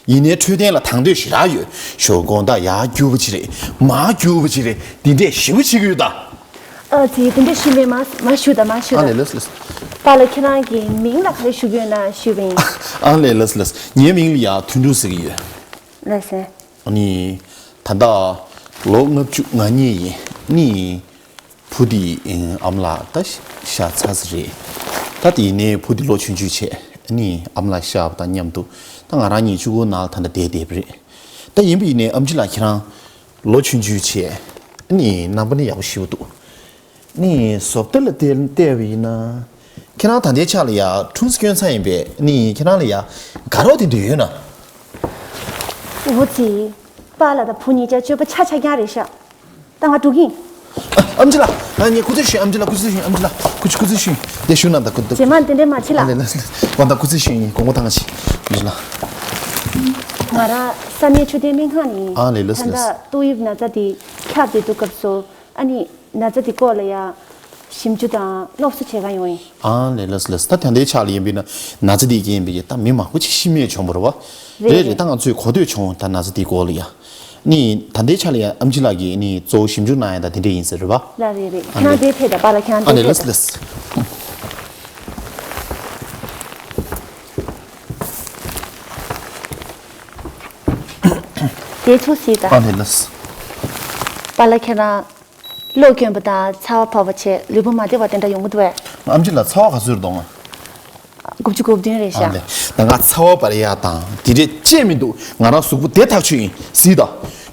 ཡིན་ནའི་འཕྲོད་བསྟེན་ལ་དང་དོད་ཞེ་དྲག་ཡོད། ཞོགས་དགོང་དག་ཡར་རྒྱུག་པ་ཅིག་རེད། མར་རྒྱུག་པ་ཅིག་རེད། འདི་འདྲས་ཞེ་པོ་བྱེད་ཀྱི་ཡོད་ད། ཨ་ཙི། དེ་འདྲ་ཞུས་པས། མ་མ་ཞུ་ད། མ་ཞུ་ཨ་ད། ལེ་ལགས་ལགས། པཱ་ལགས་ཁྱེད་རང་གི་མིང་ལ་ག་རེ་ཞུ་གི་ཡོད་ན་ཞུས་པ་ཡིན། ཨ་ལེ་ལགས་ལགས། ངའི་མིང་ལ་ཡ་དོན་གྲུབ་ཟེར་གྱི་ཡོད། ལགས་སེ། ཨ་ནི་ད་ལྟ་ལོ་ལྔ་བཅུ་ང་གཉིས་ཡིན། ནི་བུ་དེ་ཨམ་ལགས་ད་ཤ་ཚ་ས་རེད། ད་དེ་ནས་བུ་དེ་ལོ་ཆུང་ཆུང་བྱས། ནི་ཨམ་ལགས་ཤ་བ་དང་མཉམ་དུ་ད་ང་རང་གཉིས་གཅིག་པོ་ནང་ལ་ད་ལྟ་བསྡད་བསྡད་པ་རེད། ད་ཡིན་པ་ཡིན་ནའི་ཨམ་ཆི་ལགས་ཁྱེད་རང་ལོ་ཆུང་ཆུང་བྱས། ནི་རྣམ་པ་ནི་ཡག་པོ་ཞེ་པོ་འདུག་ནི་བཟོ་ལྟ་ལ་བལྟས་བལྟས་པ་ཡིན་ན། ཁྱེད་རང་ད་ལྟའི་ཆ་ལ་ཡ་འཁྲུངས་ས་སྐྱོན་ས་ཡིན་པས། ནི་ཁྱེད་རང་ལ་ཡ་དགའ་རོགས་དེ་འདྲ་ཡོད་ན། འོ་ཙི། པཱ་ལགས་དང་བུ་གཉིས་ཆ་སྤྱོད་པ་ཆ་ཆ་རྐྱང་རེད་ཤག་ད་ང་འགྲོ་གི་ཡིན། ཨ། ཨམ་ཆི་ལགས། ཨ། ངས་སྐུ་རྩེད་ཞུ། ཨམ་ཆི་ལགས་སྐུ་རྩེད་ཞུ། ཨམ་ཆི་ལགས་སྐུ་སྐུ་རྩེད་ཞུ། དེ་བཞུགས་གནང་དང་། སྐུ་རྩེད། རྗེས་མ་དེ་འདྲས་མ་བྱེད་ལ། ཨ་ལེ་ལགས་ལགས། དགོངས་དག་སྐུ་རྩེད་ཞུ། ཡིན། དགོངས་པ་དང་ཆེ། ཨམ་ཆི་ལགས། ང་རང་ས་གནས་འཕྲོད་བསྟེན་སྨན་ཁང་ནས། ཨ་ལེ་ལགས་ད་ལགས། ལྟ་ཏོག་དབྱིབས་ན་ཚ་དེ་ཁྱབ་བསྡད་འདུག་སྐབས་སུ། ཨ་ནི་ན་ཚ་དེ་སྐོར་ལ་ཡ་ཞིབ་འཇུག་དང་སློབ་གསོ་བྱེད་ག་ཡོང་ཡིན། ཨ་ལེ་ལགས་ལགས། ད་ད་ལྟའི་ཆ་ལ་ཡིན་པས་ན་ན་ཚ་དེའི་རྐྱེན་པས་ད་མི་མང་པོ་ཅིག་ཤི་རྨས་བྱུང་བ་རེད་བ། རེད་རེད་རེད། རེད། ད་ང་ཚོས་གོ་ཐོས་བྱུང་། ད་ན་ཚ་དེའི་སྐོར་ལ་ཡ། ནི་ད་ལྟའི་ཆ་ལ་ཡ་ཨམ་ཆི་ལགས་ཀྱིས་ནི་གཙོ་བོ་ཞིབ་འཇུག་གནང་ཡ་ད་དེ་འདྲས་ཡིན་ཟེར་རེད་བ། ལགས་རེད་རེད། ཨ་ཁྱེད་རང་ལེ། དེ་ཕེབས་དང་། པཱ་ལགས་ཁྱེད་རང་ཨ་ལེ་དེ་ལགས་ཕེབས་ལགས། དང་། དེ་ཚོ་གཟིགས་དང་། ཨ་ལེ་ལགས། པཱ་ལགས་ཁྱེད་རང་གློ་སྐྱོན་པ་དང་ཚ་བ་འཕར་བ་བྱས། ལུས་པོ་མ་བདེ་བ་དེ་འདྲ་ཡོང་གི་འདུག་པས། ཨམ་ཆི་ལགས་ཚ་བ་ག་ཚོད་རེད་འདུག་ཨང་། དགུ་བཅུ་གོ་བདུན་རེད་ཤག་ཨ་ལེ། ད་ང་ཚ་བ་འཕར་ཡ་དང་དེ་འདྲས་ཅི་མི་འདུག་ང་རང་གཟུགས་པོ་བདེ་ཐག་ཆོད་ཡིན། གཟིགས་དང་།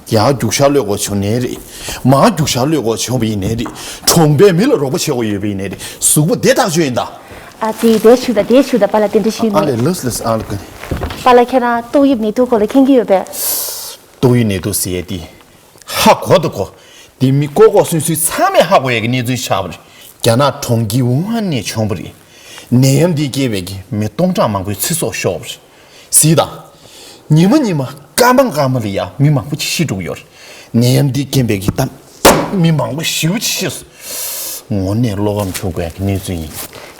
ཡར་རྒྱུག་ཤར་གློད་དགོས་བྱུང་ནའི་རེད། མར་རྒྱུག་ཤར་གློད་དགོས་བྱུང་བ་ཡིན་ནའི་རེད། གྲོང་པའི་མི་ལ་རོགས་པ་བྱེད་དགོས་ཡོད་པ་ཡིན་ནའི་རེད། གཟུགས་པོ་བདེ་ཐག་ཆོད་ཡིན་ད། ཨ་ཙི། དེ་བཞུགས་དང་། དེ་བཞུགས་དང་། པཱ་ལགས་དེ་འདྲ་ཞུས་ཨ་མེད། ལེ་ལགས་ལགས། ཨ་ལེ། པཱ་ལགས་ཁྱེད་རང་ཏོག་དབྱིབས་ནད་དུག་སྐོར་ལ་མཁྱེན་གྱི་ཡོད་པས། ཏོག་དབྱིབས་ནད་དུག་ཟེར་ཡས་དེ། ཧ་གོ་དང་གོ། དེ་མི་ལྐོག་ལྐོག་སུད་སུད་ཚང་མས་ཧ་གོ་ཡས་ཀྱི་གནས་ཚུལ་ཆགས་པ་རེད། རྒྱ་ནག་གྲོང་ཁྱེར་ཝུ་ཧན་ནས་བྱུང་བ་རེད། ནད་ཡམས་འདི་སྐྱེས་པའི་གི་མི་སྟོང་ཕྲག་མང་པོའི་ཚེ་སྲོག་ཤོར་བ་རེད། གཟིགས་དང་། ཉི་མ་ཉི་མ་སྐར་མ་སྐར་མ་ལ་ཡ་མི་མང་པོ་ཅིག་ཤི་འགྲོ་གི་ཡོད་རེད། ནད་ཡམས་འདི་རྐྱེན་པས་གི་ད་མི་མང་པོ་ཞེ་པོ་ཅིག་ཤི་སོང་། དངོས་གནས་བློ་ཕམ་བྱུང་དགོས་ཀྱི་གནས་ཚུལ་ཡིན།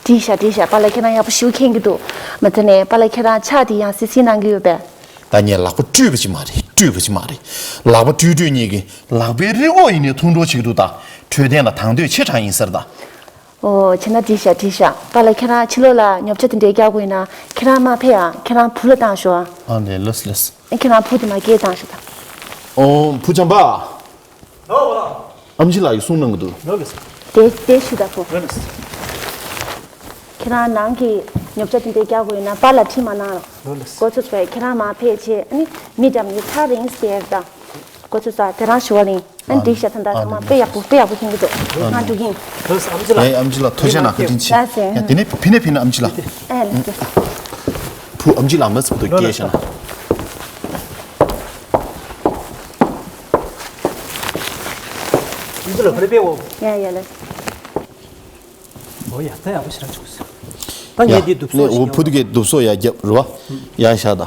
འགྲིག་ཤག་འགྲིག་ཤག་པཱ་ལགས་ཁྱེད་རང་ཡག་པོ་ཞེ་པོ་མཁྱེན་གྱི་འདུག་མ་ཚད་ནས་པཱ་ལགས་ཁྱེད་རང་ཕྱག་དེ་ཡང་སིལ་སིལ་གནང་གི་ཡོད་པས། ད་ངས་ལག་པ་བཀྲུས་པ་ཅིག་མ་རེད། བཀྲུས་པ་ཅིག་མ་རེད། ལག་པ་བཀྲུས་བཀྲུས་ཉིད་ཀྱི་ལག་པའི་རིགས་འོག་ཡིན་ནའི་འཐུང་གྲབས་བྱེད་ཀྱི་འདུག་ད་འཕྲོད་བསྟེན་ལ་དང་དོད་ཆེ་དྲགས་ཡིན་ཟེར་ད། ཨོ། བྱས་ན་འགྲིག་ཤག་འགྲིག་ཤག་པཱ་ལགས་ཁྱེད་རང་ཕྱི་ལོགས་ལ་ཉོ་ཆ་དེ་འདྲའི་རྒྱག་དགོས་ཡིན་ན་ཁྱེད་རང་མར་ཕེབས་ཨ། ཁྱེད་རང་བུ་ལ་བཏང་ཤོག་ཨ། ཨ་ལེ་ལགས་ལགས། ཁྱེད་རང་བུ་དེ་མར་སྐྱེལ་བཏང་ཤོག་ད། ཨོ། བུ་བྱམས་པ། ལོ་ལོ། ཨམ་ཆི་ལགས་ཀྱིས་གསུང་གནང་གི་འདུག་ལོ་ལོ། དེ་དེ་ཞུ་ད་བུ། ལོ་ལོ། ཁྱེད་རང་ནང་གི་ཉོ་ཆ་དེ་འདྲའི་རྒྱག་དགོས་ཡིན་ན་པཱ་ལགས་འཁྲིད་མ་གནང་རོགས། ལོ་ལོ། གོ་ཚོད་ཚོད་ཁྱེད་རང་མར་ཕེབས་བྱས་ཨ་ནི་མི་འགྲམ་གྱི་ཚ་རིང་ཟེར་ད། གོ་ཚོད་ཚོད་དེ་རང་ཞུ་བ་ལིང་། ཨ་ནི་འགྲིག་ཤག་ད་ད་ཚང་མ་དཔེ་ཡག་པོ་དཔེ་ཡག་པོ་མཁྱེན་གྱི་འདུག་ང་འགྲོ་གི་ཡིན། ལོ་ལོ་ཨམ་ཆི་ལགས། ཨེ་ཨམ་ཆི་ལགས་ཐུགས་རྗེ་གནང་། བཀའ་དྲིན་ཆེ། ལགས་སེ། ཡ་དེ་ནས་ཕི་ནས་ཕི་ནས་ཨམ་ཆི་ལགས། ཨེ་ལགས་སེ། བུ་ཨམ་ཆི་ལགས་མ་ཟེར་འདུག་སྐད་བཤད་ན། ཡིན་ལ་ཕ་རེ་པེ་འོ། ཡ་ཡ་ལ། འོ་ཡ་ད་ཡག་པོ་ཞེ་དྲག་བྱུང་སོང་། ད་ངས་འདི་དུབ་སོ་ཞིག་ཕུ་དུ་གི་དུབ་སོ་ཡ་རྒྱབ་རུ་བ་ཡ་ཤ་ད།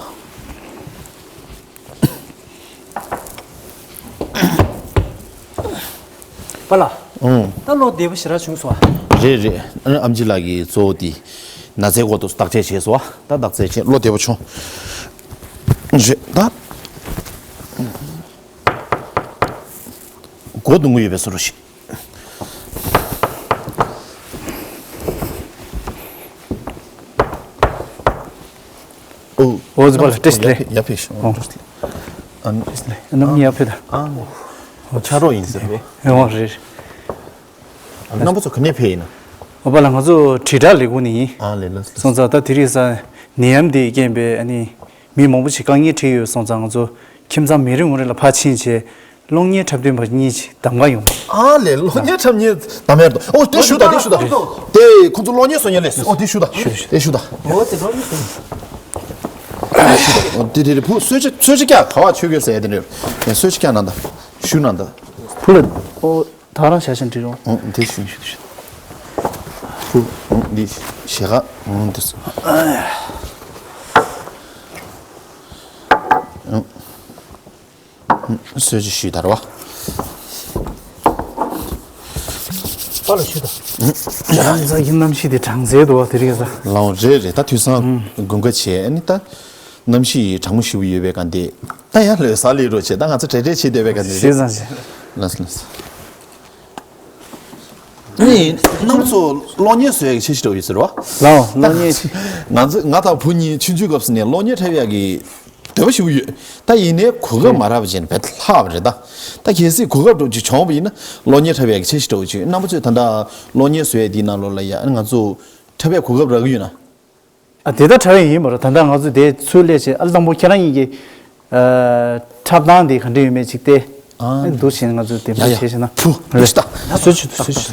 པ་ལ། ཨུང་། ད་བློ་བདེ་པོ་ཞེ་དྲག་བྱུང་སོང་ཨ། རེད་རེད། ཨ་ནི་ཨམ་ཆི་ལགས་ཀྱིས་གཙོ་བོ་དེ་ན་ཚའི་སྐོར་དུ་བརྟག་དཔྱད་བྱས་སོང་ཨ། ད་བརྟག་དཔྱད་བྱས་བློ་བདེ་པོ་བྱུང་། རེད་ད། མགོ་རྡུང་གི་ཡོད་པའི་བཟོ་འདྲ་ཞིག་ཨོ། ཨོ་ཙི་པ་ལ་བཀྲ་ཤིས་བདེ་ལེགས། ཡ་ཕེ་ཤོ། ཨོ། བཀྲ་ཤིས་བདེ་ལེགས། ཨ་ནི་ཨ་ནི་ཡ་ཕེ་ད། ཨ་ནི་ཆ་རོགས་ཡིན་ཟེར་རོ། ཨོ་རེད། རྣམ་པ་ཚོ་ག་ནས་ཕེབས་ཡིན་ན། ཨོ་པ་ལ་ང་ཚོ་དྲིལ་བསྒྲགས་ལས་ཁུངས་ནས་ཡིན། ཨ་ལེ་ལགས་སོ། སོང་ཙང་ད་དེ་རིང་ས་ནད་ཡམས་འདིའི་རྐྱེན་པས་ཨ་ནི་མི་མང་པོ་ཞིག་དཀའ་ངལ་འཕྲད་ཡོད། སོང་ཙང་ང་ཚོ་ཁྱིམ་ཚང་མི་རེ་ངོ་རེ་ལ་ཕར་ཕྱིན་བྱས། གློག་བརྙན་འཁྲབ་སྟོན་པ་གཉིས་ཀྱིས་གདམ་ག་ཡོང་བ། ཨ་ལས། གློག་བརྙན་འཁྲབ་མཁན་གདམ་ཡར་དོ། ཨོ་དེ་ཞུ་ད། དེ་ཞུ་ད། དེ་ཁོང་ཚོ་གློག་བརྙན་བཟོ་མཁན་ལས། ཨོ་དེ་ཞུ་ད། ཞུ་ཞུ། དེ་ཞུ་ད། ཨོ་དེ་གློག་བརྙན་བཟོ། ཨོ་དེ་དེ་དེ་བུ་གསོལ་ཇ་གསོལ་ཇ་རྒྱག་ག་བ་ཆོས་གོས་ཟེར་ཡ་དེ་འདྲ་ཡོད། གསོལ་ཇ་རྒྱག་ན་ད། ཞུ་ན་ད། བུ་ལ། ཨོ་ད་རང་ཞལ་ཞན་འདྲི་རོགས། ཨོ་དེ་ཞུ་ཞུ་ཞུ། བུ་ཨོ་འདི་ཞལ་ཁ་ཨོ་འདི་སོ། ཨོ། གསོལ་ཇ་ཞུས་དར་བ། པ་ལ་ཞུ་དང་། རང་ཚ་གི་གནམ་གཤིས་དེ་གྲང་ཟད་འདུག་བ། དེ་རིང་ས། ལའོ་རེད་རེད། ད་དུས་སང་དགུན་ཁ་བྱས་ཨ་ནི་ད་གནམ་གཤིས་གྲང་མོ་ཞེ་པོ་ཡོད་པའི་སྒང་དེ་ད་ཡང་ལོས་ས་ལས་རོ་བྱས། ད་ང་ཚོ་གྲ་སྒྲིག་བྱེད་བསྡད་པའི་སྒང་དེ་རེད། ཞེས་ཙང་ཞེས། ལགས་སོ་ལགས་སོ། ནི་རྣམ་ཚོ་གློག་བརྙན་བཟོ་ཡག་གི་འཆར་གཞི་འདྲ་བོ་ཡོད་ཟེར་བ། ལའོ་གློག་བརྙན། ང་ཚོ་ང་དང་བུ་གཉིས་ཆུང་ཆུང་སྐབས་སུ་ནས་གློག་བརྙན་འཁྲབ་ཡག་གི་འདོད་པ་ཞིག་ཡོད། ད་ཡིན་ནའི་གོ་སྐབས་མ་རག་པ་བྱས་ནས་བེད་ལྷག་པ་རེད་ད། ད་གལ་སྲིད་གོ་སྐབས་འདྲ་བོ་ཅིག་བྱུང་བ་ཡིན་ན་གློག་བརྙན་འཁྲབ་ཡག་གི་འཆར་གཞི་འདྲ་བོ་ཅིག་རྣམ་པ་ཚོས་ད་ལྟ་གློག་བརྙན་བཟོ་ཡག་འདིའི་ནང་ལོགས་ལ་ཡ་ང་ཚོ་འཁྲབ་ཡག་གོ་སྐབས་རག་གི་ཡོད་ན། ཨ་དེ་ད་འཁྲབ་ཡག་ཡིན་པ་རེད། ད་ལྟ་ང་ཚོ་དེ་ཚུར་སླེབས་བྱས་ཨ་ལ་དང་པོ་ཁྱེད་རང་གཉིས་ཀྱི་ཨ་འཁྲབ་སྟངས་དེ་ག་འདྲ་ཡོད་མེད་ཅིག་བལྟས། ཨ་འདུག་བྱས་ནས་ང་ཚོ་དེ་ཡ་འདྲ་ཡ་བྱས་བྱས་ན། བུ་འདུག་ཤི་ད། སོད་ཆུ་འདུག་སོད་ཆུ།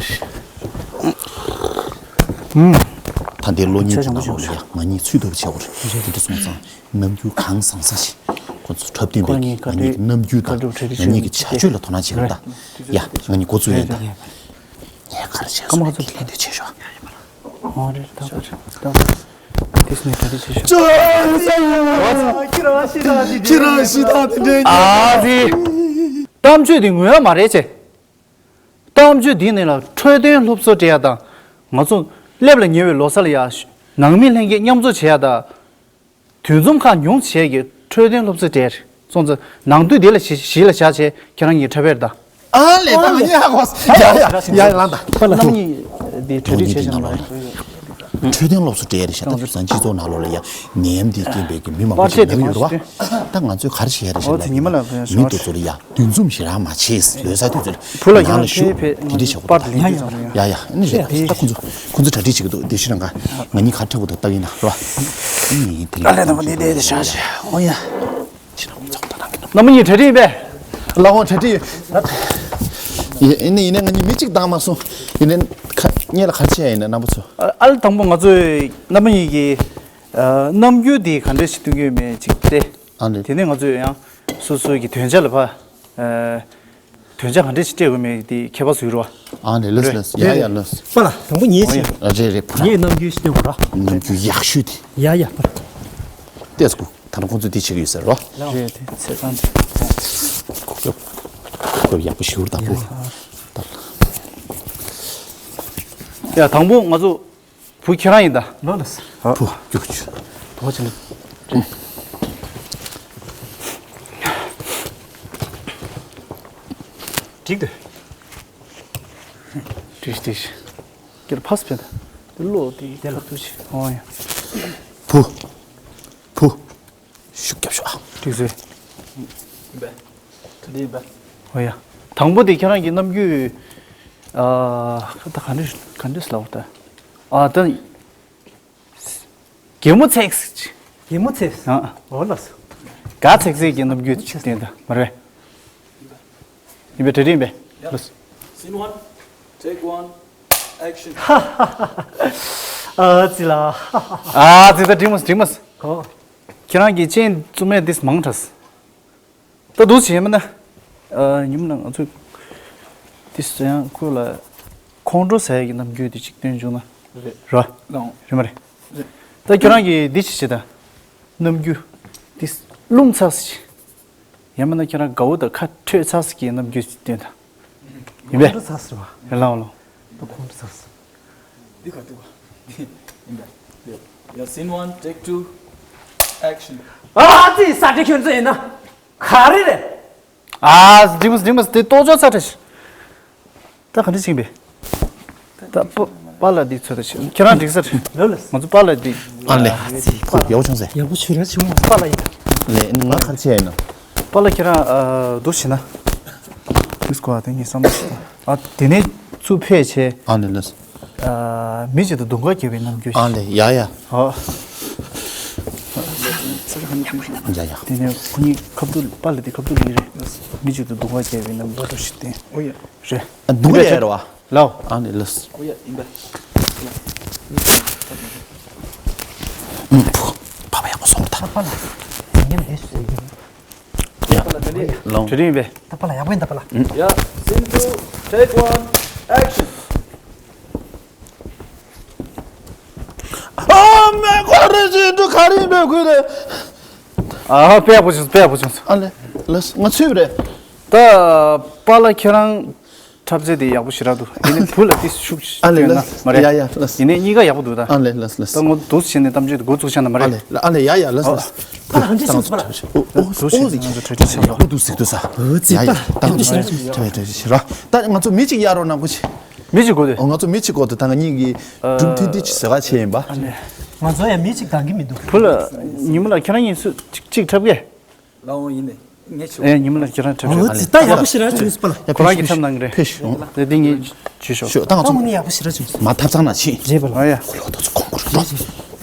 ད་འདི་གློག་བརྙན་དེ་ནང་ལོགས་ལ་ཡ་ང་གཉིས་ཚུད་ཐུབ་པ་བྱེད་དགོས་རེད། དེ་འདྲ་སོང་ཙང་རྣམ་འགྱུར་གང་བཟང་ས་ཞིག་ཁོ་ཚོ་འཁྲབ་སྟོན་པས་ང་གཉིས་ཀྱི་རྣམ་འགྱུར་དང་ང་གཉིས་ཀྱི་བྱ་སྤྱོད་ལ་དོ་སྣང་བྱེད་དགོས་ད། ཡ་ང་གཉིས་འགོ་བཙུགས་ཡིན་ད། ངས་ག་རེ་བྱས་སོང་ལབ་ན་དེ་ལན་འདེབས་བྱེད་ཤོག་ཨོ་རེད་ད། ད་དེ་སུ་ནས་ག་རེ་བྱེད་ཤོག་ཁྱེད་རང་ཤི་ད་དེ་འདྲའི། ཨ་ཙི། གཏམ་བརྗོད་དེ་ངོ་མ་རེད་ཅེ། གཏམ་བརྗོད་འདི་ནི་ལ་འཕྲོད་བསྟེན་སློབ་གསོ་སྤྲད་ཡ་དང་། ང་ཚོ་སླེབས་ལ་ཉེ་བའི་ལོ་གསར་ལ་ཡ་ནང་མི་ལྷན་རྒྱས་མཉམ་འཛོམས་བྱེད་ཡ་དང་། དུས་འཛོམས་ཁག་ཉུང་བྱས་ཀྱི་འཕྲོད་བསྟེན་སློབ་གསོ་སྤྲད་རེད། སོང་ཙང་ནང་དུས་དེ་ལ་གཞི་གཞི་ལ་བཞག་བྱས་ཁྱེད་རང་གཉིས་འཁྲབ་པ་རེད་ད། ཨ་ལས་ད་ངས་ཧ་གོ། ཡ་ཡ་ཡ་ལ་ད། རྣམ་གཉིས་དེ་གྲ་སྒྲིག་བྱས་བྱུང་ལ། འཕྲོད་བསྟེན་སློབ་གསོ་སྤྲད་རེད་ཤག་ད་དེང་སང་སྤྱི་ཚོགས་ནང་ལོགས་ལ་ཡ་ནད་ཡམས་འདིའི་རྐྱེན་པས་ཀྱི་མི་མང་པོ་ཞིག་ན་གི་ཡོད་རེད་བ། ད་ང་ཚོས་ག་རེ་བྱེད་ཡ་རེད་ཤག་ལབ་ན་མི་དེ་ཚོ་ལ་ཡ་འདུ་འཛོམས་ཞེ་དྲག་མ་བྱེད། ལོ་གསར་དུས་ཚོད་ལ་ནང་ལ་ཤོག་དེ་འདྲས་བྱེད་དགོས་ད། ཡ་ཡ་ཨ་ནི་རེད་ད། ཁོང་ཚོ་ཁོང་ཚོ་གྲ་སྒྲིག་བྱེད་ཀྱི་འདུག་དེ་ཤི་རང་ག་ང་གཉིས་ག་འཁྲབ་དགོས་འདུག་ལྟ་གི་ཡིན་ན་རེད་བ། ཨ་ནི་དེ་ཨ་ལས་ནང་པ་འདི་བསྡད་དེ་བཞག་ཨོ་ཡ། རྣམ་པ་གཉིས་གྲ་སྒྲིག་ཡིན་པས། ལག་དབང་གྲ་སྒྲིག་ཡོད། ཡིན་ནའི་ཡིན་ནའི་ང་གཉིས་མི་གཅིག་བཏང་མ་སོང་། ཡིན་ནའི་ཁ་སྔོན་ལ་ག་རེ་བྱས་ཡིན་ན་རྣམ་པ་ཚོ། ཨ་ལ་དང་པོ་ང་ཚོས་རྣམ་པ་གཉིས་ཀྱི་རྣམ་འགྱུར་དེ་ག་འདྲ་ཞིག་སྟོན་གྱི་ཡོད་མེད་ཅིག་སྟེ། ཨ་ནི། དེ་ནས་ང་ཚོས་ཡང་སོ་སོའི་གི་དོན་བྱ་ལ་ཕ། དོན་བྱ་ག་འདྲ་ཞིག་སྤྲད་དགོས་མེད་དེ་ཁྱད་པར་བཟོ་གི་རེད་བ། ཨ་ནི་ལགས་ལགས། ཡ་ཡ་ལགས། པ་ལ་དང་པོ་ཉེས་ཆེ། ཨ་རེད་རེད་བུ་ར། ངས་རྣམ་འགྱུར་ཞིག་སྟོན་དགོས་ར། རྣམ་འགྱུར་ཡག་ཤོས་དེ། ཡ་ཡ་པ་ལ། ལྟས་སྐུ་ད་ནི་ཁོང་ཚོ་དེ་བྱེད་ཀྱི་ཡོད་ཟེར་རོ། རེད་དེ་ཚེ་གང་དེ། གོ་སྐབས་གོ་སྐབས་ཡག་པོ་ཞིག་རེད་ད་བུ། ཡ་དང་པོ་ང་ཚོ་བུ་ཁྱེད་རང་ཡིན་ད། ལོ་ལ་ཟེར། བུ་རྒྱུག་ཆུ། དོ་ཆེ་ལ། འགྲིག་འདུག་འགྲིག་འགྲིག་སྐྱེར་ཕ་སི་ཕེ་ད། དེ་ལོ་དེ་དེ་ལ་ཐུག་ཆེ་ཨོ་ཡ། བུ། བུ། ཤུགས་རྒྱབ་ཤོག་ཨ། ཏིག་ཙེ། ཡིན་པས། ད་འདི་ཡིན་པས། ཨོ་ཡ། དང་པོ་དེ་ཁྱེད་རང་གི་རྣམ་འགྱུར། ཨ། ད་ག་འདྲ་ག་འདྲ་ལབ་ད། ཨ་ད། གད་མོ་ཚེགས། གད་མོ་ཚེགས། ཨ། ཨོ་ལགས་སོ། ག་ཚེགས་ཚེགས་ཀྱི་རྣམ་འགྱུར་ཅིག་བསྟན་ད་མ་རེད། ཡིན་པས་གྲ་སྒྲིག་ཡིན་པས། ལགས་སོ། Scene one, take one, action. ཨ་ཙི་ལ། ཨ་ཙི་ད་འགྲིག་མ་སོང་འགྲིག་མ་སོང་། ཨོ། ཁྱེད་རང་གི་སྤྱན་བཙུམ་མས་འདིས་མང་དྲགས། ད་འདུག་བྱས་མིན་ན། ཨ་ཉིན་མོ་ན་ང་ཚོས་འདིས་ཡང་ཁོ་ལ་ཁོང་ཁྲོ་ཟ་ཡག་གི་རྣམ་འགྱུར་དེ་ཅིག་སྟོན་བྱུང་ན། རེད། ར། ལའོ། རེད་མ་རེད། ད་ཁྱོད་རང་གིས་འདི་ཞིག་བྱེད་དང་། རྣམ་འགྱུར་འདི་རླུང་ཚ་ཞིག་ཡང་མིན་ན་ཁྱོད་རང་དགའ་བོ་དང་ཁ་ཁྲོས་ཚ་ཞིག་གི་རྣམ་འགྱུར་ཞིག་སྟོན་དང་། ཡིན་པས། ཁོང་ཁྲོ་ཚ་ཞིག་རེད་བ། ཡང་ལའོ་ལའོ། ད་ཁོང་ཁྲོ་ཚ་ཞིག་འདི་ག་འདུག་ག་འདི་ཡིན་པས། Yeah, scene one, take two, action. ཨ་ཙི། ས་ཁྲ་ཁྱོད་ཚོ་ཡིན་ན་ག་རེ་རེད། ཨ་འགྲིག་མོ་འགྲིག་མོ། དེ་ལྟོ་ཅོག་ཚ་ཁྲ་ཞིག་ད་ག་འདྲ་ཞིག་ཡིན་པས། ད་པ་པཱ་ལགས་འདི་ཚོ་ད་ཞིག་ཁྱེད་རང་འགྲིག་ས་རེད། ལོ་ལ། ང་ཚོ་པཱ་ལགས་འདི། ཨ་ལེ། ཡག་པོ་བྱུང་ཟེར། ཡག་པོ་བྱུང་ར་བྱུང་། པཱ་ལགས་ཡིན། ལེ། ང་ག་རེ་བྱས་ཡིན་ན། པཱ་ལགས་ཁྱེད་རང་ཨ་འདུག་བྱས་ན། མིས་ཀོ་ཨ་དེ་ངས་བསམ་པ་ཞིག་ཨ་དེ་ནས་ཚུར་ཕེབས་བྱས། ཨ་ལེ་ལེ། ཨ་མི་གཅིག་དང་དུང་དཀར་རྒྱག་པའི་རྣམ་འགྱུར་ཞིག་ཨ་ལེ། ཡ་ཡ། ཨ། ཡ་ཡ། དེ་ནས་ཁོ་གཉིས་ཁ་ཐུག་པཱ་ལགས་དེ་ཁ་ཐུག་ལེགས་རེད། མི་གཅིག་དང་དུང་དཀར་རྒྱག་པའི་རྣམ་འགྱུར་ཞིག་བསྟན། ཨོ་ཡ། རེད། འདུག་ཡ་རེད་བ། ལའོ། ཨ་ནི་ལགས། ཨོ་ཡ་ཡིན་པ། ཨུམ། ཕ་བ་ཡག་པོ་སོང་ད། པཱ་ལགས། ངས་ལས་སུ་ཟེར་གྱི་ཡོད། ཡ། ལོང་། དེ་རིང་ཡིན་པས། ད་པཱ་ལགས་ཡག་པོ་ཡིན་ད་པཱ་ལགས། ཡ། Scene two, take one, action. ཨ་མའི་ཁོ་རེ་ཅི་འདུག་ག་རེ་ཡིན་པའི་ཁུལ་རེད། ཨ་དཔེ་ཡག་པོ་བྱུང་སོང་། དཔེ་ཡག་པོ་བྱུང་སོང་། ཨ་ལེ་ལགས། ང་ཚུད་པ་རེད། ད་པཱ་ལགས་ཁྱེད་རང་འཁྲབ་རྩལ་དེ་ཡག་པོ་ཞེ་དྲག་འདུག་ཡིན་ནའི་བུ་ལ་དེ་ཤུགས་ཨ་ལེ་ཡོད་ན་ལགས། མ་རེད། ཡ་ཡ་ལགས། ཡིན་ནའི་གཉིས་ཀ་ཡག་པོ་འདུག་ད། ཨ་ལེ་ལགས་ལགས། ད་ངོ་འདུག་བྱས་ནས་གཏམ་བརྗོད་དེ་འགོ་བཙུགས་བྱས་ན་མ་ཨ་རེད། ལེ་ཨ་ལེ། ཡ་ཡ་ལགས་ལགས། ད་ང་ཚོ་ཆ་ཆ་ཆ་ཆ། ཨོ་ཨོ་ཨོ་ཟིག་ང་ཚོ་གྲ་སྒྲིག་བྱས་ཡག་པོ་འདུག་ཟིག་འདུག་ས། ཨོ་ཙི། ཡ་ད་ཡ་ད་ང་ཚོ་ཆ་ཆ་ཆ་ཆ་ཆ་ར། ད་ང་ཚོ་མི་གཅིག་གཡར་རོགས་གནང་གོ་ཆེ། མི་གཅིག་དགོས་ཏེ། ཨོ་ང་ཚོ་མི་གཅིག་དགོས་ཏེ། ད་ང་གཉིས་ཀྱིས་སྒྲུང་ཐུང་འདི་ཅིག་ཟེར་ག་བྱས་ཡིན་པ། ང་ཚོ་ཡང་མི་གཅིག་འདང་གི་མི་འདུག་བུ་ལ་ཉི་མ་ལ་ཁྱེད་རང་གཉིས་སུ་གཅིག་གཅིག་འཁྲབ་གས། ལའོ་ཡིན་ནས་ངས་ཆུ། ཨེ་ཉི་མ་ལ་ཁྱེད་རང་འཁྲབ་ཨོ་རེད། ཙི། ད་ཡག་པོ་ཞེ་དྲག་བྱུང་སོང་པ་ལགས། ཁོ་རང་གིས་འཁྲབ་གནང་གི་རེད། ཕེབས་ཤོག་དེ་འདི་ངས་བྱེད་ཤོག་ཤོག་ད་ང་ད་ཚོ་དངོས་གནས་ཡག་པོ་ཞེ་དྲག་བྱུང་སོང་། མ་ཐབ་ཚང་ན་ཕྱིན། རེད་པ་ལགས། ཨ་ཡ། ཁོ་ལོ་ད་ཚོ་གོང་བུ་རེད་པ།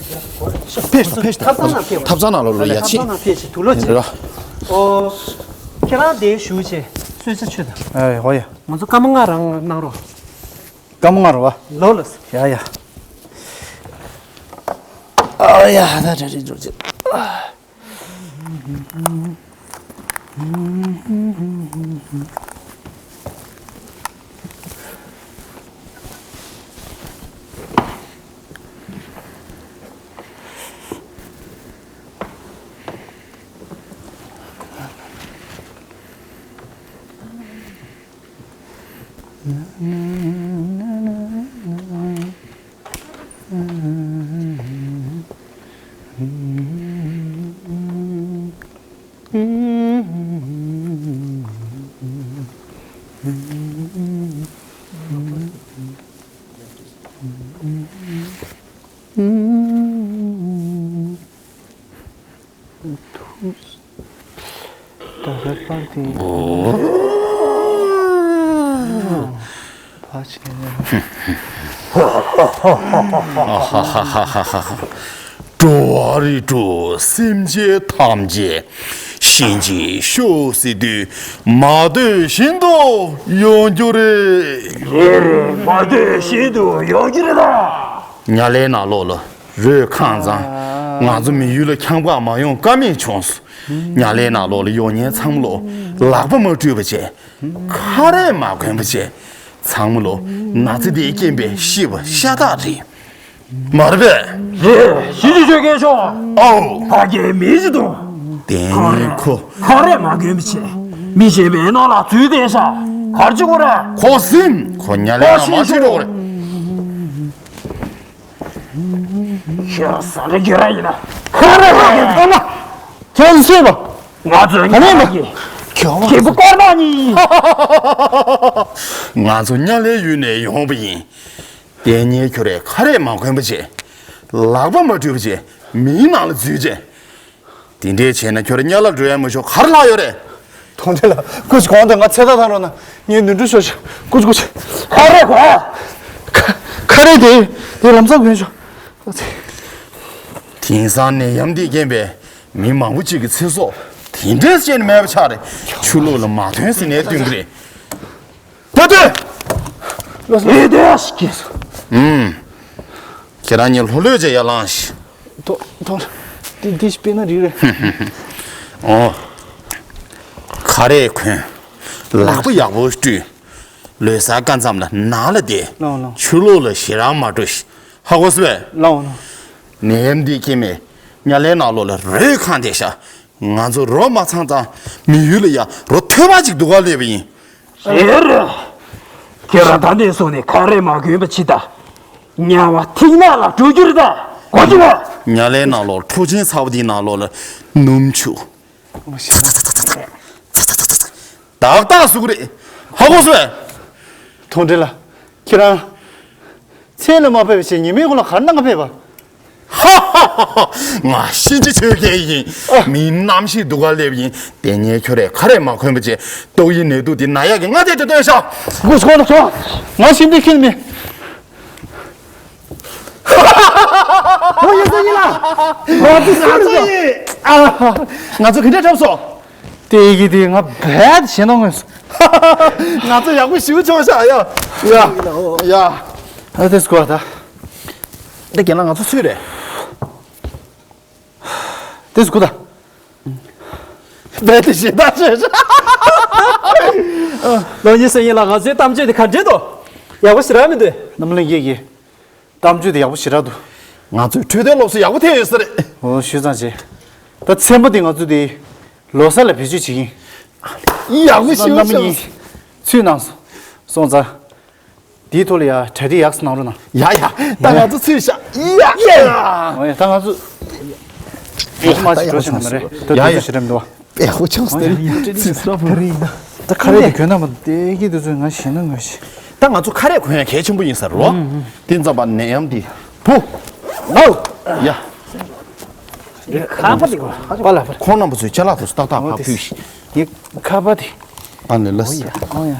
ཕེབས་ཤོག་ཕེབས་ཤོག་ཐབ་ཚང་ན་ཕེབས། ཐབ་ཚང་ན་ལོ་ལོ་ཡ་ཕྱིན། ཐབ་ཚང་ན་ཕེབས་ཤིག་དུག་ལོག་བྱེད། རེད་པ། ཨོ། ཁྱེད་རང་དེ་བཞུགས་བྱས་གསོལ་ཇ་མཆོད་དང་། ཨེ་ཧོ་ཡ། ང་ཚོ་སྐར་མ་ལྔ་རང་གནང་རོགས། སྐར་མ་ལྔ་རེད་པ། ལོ་ལགས། ཡ་ཡ། ཨ་ཡ་ད་ད་རེད་འགྲོ་ཅི། ད་རེས་པར་དེ། འགྲོ་བ་རིགས་དྲུག་སེམས་ཅན་ཐམས་ཅད་ཤིན་ཅིག་ཤོག་ཟེར་དུས་མ་འདོད་བཞིན་དུ་ཡོང་རྒྱུ་རེད། རེད་རེད། མ་འདོད་བཞིན་དུ་ཡོང་རྒྱུ་རེད་ད། ཉ་ལའི་ནང་ལོགས་ལ་རོས་ཁེངས་ཙང་ང་ཚོ་མི་ཡུལ་ལ་ཁྱབ་པ་མ་ཡོང་ཀ་མེད་བྱུང་སོང་། ཉ་ལའི་ནང་ལོགས་ལ་ཡོང་མཁན་ཚང་མ་ལོ་ལག་པ་མ་བཀྲུས་པ་བྱས། ཁ་རས་མ་གོན་པ་བྱས། ཚང་མ་ལོ་ན་ཚ་དེའི་རྐྱེན་པས་ཤི་བ་ཤ་སྟག་རེད། མ་རེད་པས། རེད། ཤི་ཅི་ཆོས་སྐད་ཤོག་ཨོ། ཕ་གིའི་མི་ཅི་དང་། དེ་ནི་ཁོ། ཁ་རས་མ་གོན་པ་བྱས། མི་གཞན་པའི་ནང་ལ་འཛུལ་བསྡད་ཤག་ག་རེ་བྱེད་དགོས་རེད། ཁོ་སེམས། ཁོ་ཉ་ལའི་ནང་མ་ཤི་འགྲོ་གི་རེད། ཁྱོད་ས་ར་གི་ར་ཡིན་ན་ཁ་ར་ཡིན་ན། ཁྱོད་ཚོས་པ། ང་ཚོའི་ག་ནས་ཉ་ཡིན། ཁྱེད་པོ་ཀོར་མ་ཉིད། ང་ཚོ་ཉ་ལའི་ཡུལ་ནས་ཡོང་བ་ཡིན། དེ་ཉིན་ཁྱོད་རས་ཁ་རས་མ་གོན་པ་བྱས། ལག་པ་མ་བཀྲུས་པ་བྱས། མིའི་ནང་ལ་འཛུལ་བྱས། དེ་འདྲས་བྱས་ན་ཁྱོད་ར་ཉ་ལ་འགྲོ་ཡ་མ་ཤོག་ག་རེ་ལྷག་ཡོད་རེད། ཐོང་ཐེ་ལ་སྐུ་མཁྱེན་གོང་དུ་ང་ཚེ་ཐག་ཐང་རོགས་གནང་། ངས་ནོར་འཁྲུལ་ཤོར་ཤག་སྐུ་མཁྱེན་སྐུ་མཁྱེན། ཁ་རས་གོན། ཁ་ཁ་རས་དེ་དེ་ལམ་སང་གོན་ཤོག་དེང་སང་ནད་ཡམས་འདིས་རྐྱེན་པས་མི་མང་པོ་གཅིག་གི་ཚེ་སྲོག་དེ་འདྲས་བྱས་ནས་མེད་པ་ཆགས་རེད། ཆུ་ལོག་ལ་མ་ཐོན་ཟེར་ནས་སྟོན་གི་རེད། ད་ལྟོས། ལོས་ལོས། ཨེ་དེ་ཡ་ཞིག་གིས། ཨུམ། ཁྱེད་རང་གཉིས་ལྷོད་ལྷོད་བྱས་ཡར་ལངས་ཤིག་ཐོ་ཐོ། འདི་འདི་ཞིག་དཔེར་ན་རིགས་རེད། ཨོ། ཁ་རས་གོན། ལག་པ་ཡག་པོ་བཀྲུས། ལོས་ཟ་ཀ་མཚམས་ལ་ནང་ལ་བསྡད། ལོང་ལོང་། ཆུ་ལོག་ལ་ཞེ་དྲག་མ་འགྲོ་ཤིག་ཧ་གོ་སོང་ངས། ལོང་ལོང་། ནད་ཡམས་འདིའི་རྐྱེན་པས་དམྱལ་བའི་ནང་ལོགས་ལ་རོས་ཁེངས་བསྡད་ཤག་ང་ཚོ་རོ་མ་ཚང་ཙང་མི་ཡུལ་ལ་ཡ་རོ་ཐོན་པ་ཅིག་སྡུག་ག་སླེབས་པ་ཡིན། རེད་རེད། ཁྱེད་རང་ད་ནས་བཟུང་ནས་ཁ་རས་མ་གོན་པ་བྱེད་དང་། དམྱལ་བ་ཐིག་ནག་ལ་འགྲོ་རྒྱུ་རེད་ད། གོ་རྒྱུ་བ། དམྱལ་བའི་ནང་ལོགས་ཁྲོག་ཆེན་ཚ་བོ་འདིའི་ནང་ལོགས་ལ་སྣུམ་བྱུག་ཏག་ཏག་ཟུག་རེད། ཧ་གོ་སོང་ངས། མཐོང་འདྲི་ལ། ཁྱེད་རང་། མཚན་ལ་མ་ཕེབས་པ་བྱས་ཉི་མའི་གོང་ལ་གར་གནང་ག་ཕེབས་པ། ཧ་ཧ་ཧ་ཧ། ང་གཤིན་རྗེ་ཆོས་རྒྱལ་ཡིན། མིའི་རྣམ་ཤེས་སྡུག་ག་སླེབས་ཡིན། དེ་ངས་ཁྱོད་རས་ཁ་རས་མ་གོན་པ་བྱས་ཏོག་དབྱིབས་ནད་དུག་འདི་ན་ཡག་གི་སྔ་ལྟས་དུ་བཏོན་ཤག་སྒོ་ཚོགས་ལ་ཚོགས། ང་གཤིན་རྗེ་ཁྱེད་མི། ཨོ་ཡོད་ས་ཡིན་ལ། ང་ཚོ་སུ་རེད་ཟེར། ཨ། ང་ཚོ་ག་འདྲ་འཁྲབ་སོང་། དེ་ཡི་གེ་དེ་ང་རྦད་ཞེད་སྣང་ངོས། ང་ཚོ་ཡག་པོ་ཞེ་པོ་བྱུང་ཤག་ཡ། ཡ། ཡ། ཨ་དེ་སྐོར་ད། འདི་རྒན་ལགས་ང་ཚོ་སུ་རེད། དེ་སུ་གུ་ད། རྦད་དེ་ཞེད་སྣང་བྱས་ཤག་ལོ་གཉིས་སུ་ཡིན་ལ་ང་ཚོའི་གཏམ་བརྗོད་དེ་ག་འདྲ་འདུག་ཡག་པོ་ཞེ་དྲག་མི་འདུག་རྣམ་གླིང་སྐྱིད་ཀྱིས། གཏམ་བརྗོད་དེ་ཡག་པོ་ཞེ་དྲག་འདུག་ང་ཚོས་འཕྲོད་བསྟེན་སློབ་གསོ་ཡག་པོ་ཐེབས་ཡོད་ས་རེད། འོ་ཞུས་ཙང་བྱས། ད་ཚན་པ་འདི་ང་ཚོ་དེ་ལོ་གསར་ལ་བེད་སྤྱོད་བྱེད་ཀྱིན། ཡག་པོ་ཞེ་པོ་བྱུང་། ཚུལ་གནང་སོང་ཙང་། དེའི་ཐོག་ལ་ཡ་གྲ་སྒྲིག་ཡག་སོ་གནང་རོགས་གནང་། ཡ་ཡ། ད་ང་ཚོ་ཚུད་ཤག་ཡ་ཡ། འོ་ཡ་ད་ང་ཚོ། ང་ཚོ་མ་ཞིག་འགྲོ་ཞིག་ན་མ་རེད། ད་ཡ་དུས་ཚོད་ཞེ་དྲག་མི་འདུག་བ། ཨེ་ཧོ་ཆང་སྟེ་རིང་། ད་ཁ་རས་དེ་གྱོན་ན་མ་དེ་གི་དུས་ཚོད་ང་ཞེད་སྣང་ངོས་ཤིག་ད་ང་ཚོ་ཁ་རས་གོན་ཡ་གལ་ཆེན་པོ་ཡིན་ས་རེད་བ། དེ་ཙམ་པ་ནད་ཡམས་འདི། བུ། ནའོ། ཡ། ཁ་པ་དེ་གོ་ཁ་པ་ལ་པ། ཁོང་རྣམ་པ་ཚོས་ཅ་ལག་དེ་ཚོ་ཏག་ཏག་ཕར་ཕུལ་ཤིག་ངའི་ཁ་པ་དེ། ཨ་ནི་ལ་སི། ཨོ་ཡ།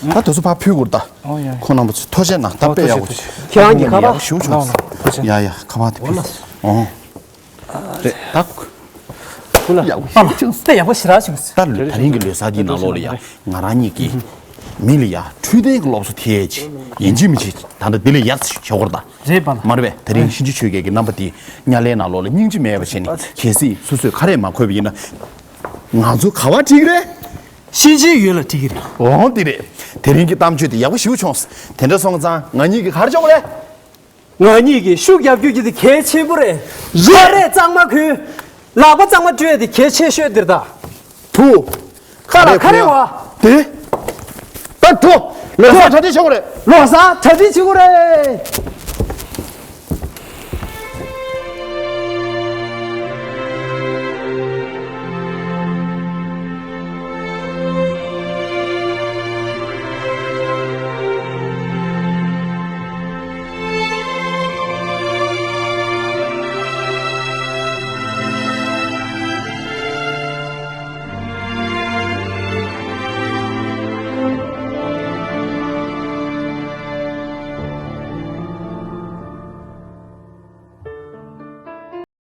ད་དེ་ཚོ་ཕར་ཕུལ་དགོས་ད། ཨོ་ཡ། ཁོང་རྣམ་པ་ཚོས་ཐུགས་རྗེ་གནང་། ད་དཔེ་ཡག་པོ། ཁྱེད་རང་གི་ཁ་པ། ཡག་པོ་ཞེ་པོ་བྱུང་སོང་། ཡ་ཡ་ཁ་པ་དེ་ཕུལ། ཨོ། རེད་ད། ཁུ་ལ་ཡག་པོ་ཞེ་པོ་བྱུང་སོང་། ད་ཡག་པོ་ཞེ་དྲག་བྱུང་སོང་། ད་ད་རིང་གི་ལོ་གསར་འདིའི་ནང་ལོགས་ལ་ཡ་ང་རང་ཉིད་ཀྱིས་མི་ལ་ཡ་འཕྲོད་བསྟེན་གྱི་སློབ་གསོ་ཐེབས་ཡས་ཅིག་ཡིན་གཅིག་མིན་གཅིག་ད་ལྟ་འདི་ལས་ཡག་ཞིག་བྱེད་དགོས་རེད་ད། རེད་པ་ལགས། མ་རེད་པས། དེ་རིང་གཤིན་རྗེ་ཆོས་རྒྱལ་གྱི་རྣམ་པ་འདི་དམྱལ་བའི་ནང་ལོགས་ལ་སྙིང་རྗེ་མེད་པ་བྱས་ནས་གལ་སྲིད་སོ་སོས་ཁ་རས་མ་གོན་པ་ཡིན་ན། ང་ཚོ་ག་པར་ཁྲིད་ཀྱི་རེད། གཤིན་རྗེའི་ཡུལ་ལ་ཁྲིད་ཀྱི་རེད། འོང་དེ་རེད། དེ་རིང་གི་གཏམ་བརྗོད་དེ་ཡག་པོ་ཞེ་པོ་བྱུང་སོང་། དེ་འདྲ་སོང་ཙང་ང་གཉིས་ཀྱིས་ག་རེ་བྱེད་དགོས་རེད། ང་གཉིས་ཀྱིས་ཤུགས་རྒྱབ་རྒྱུ་གི་དེ་གལ་ཆེན་པོ་རེད། རེད། ཁ་རས་གཙང་མ་གོན། ལག་པ་གཙང་མ་བཀྲུས་ཏེ་གལ་ཆེ་ཤོས་འདིར་ད། བུ། ཁ་ལ་ཁ་རས་བ། དེ། ད་བུ། ལོ་གསར་གྲ་སྒྲིག་བྱེད་དགོས་རེད། ལོ་གསར་གྲ་སྒྲིག་བྱེད་དགོས་རེད།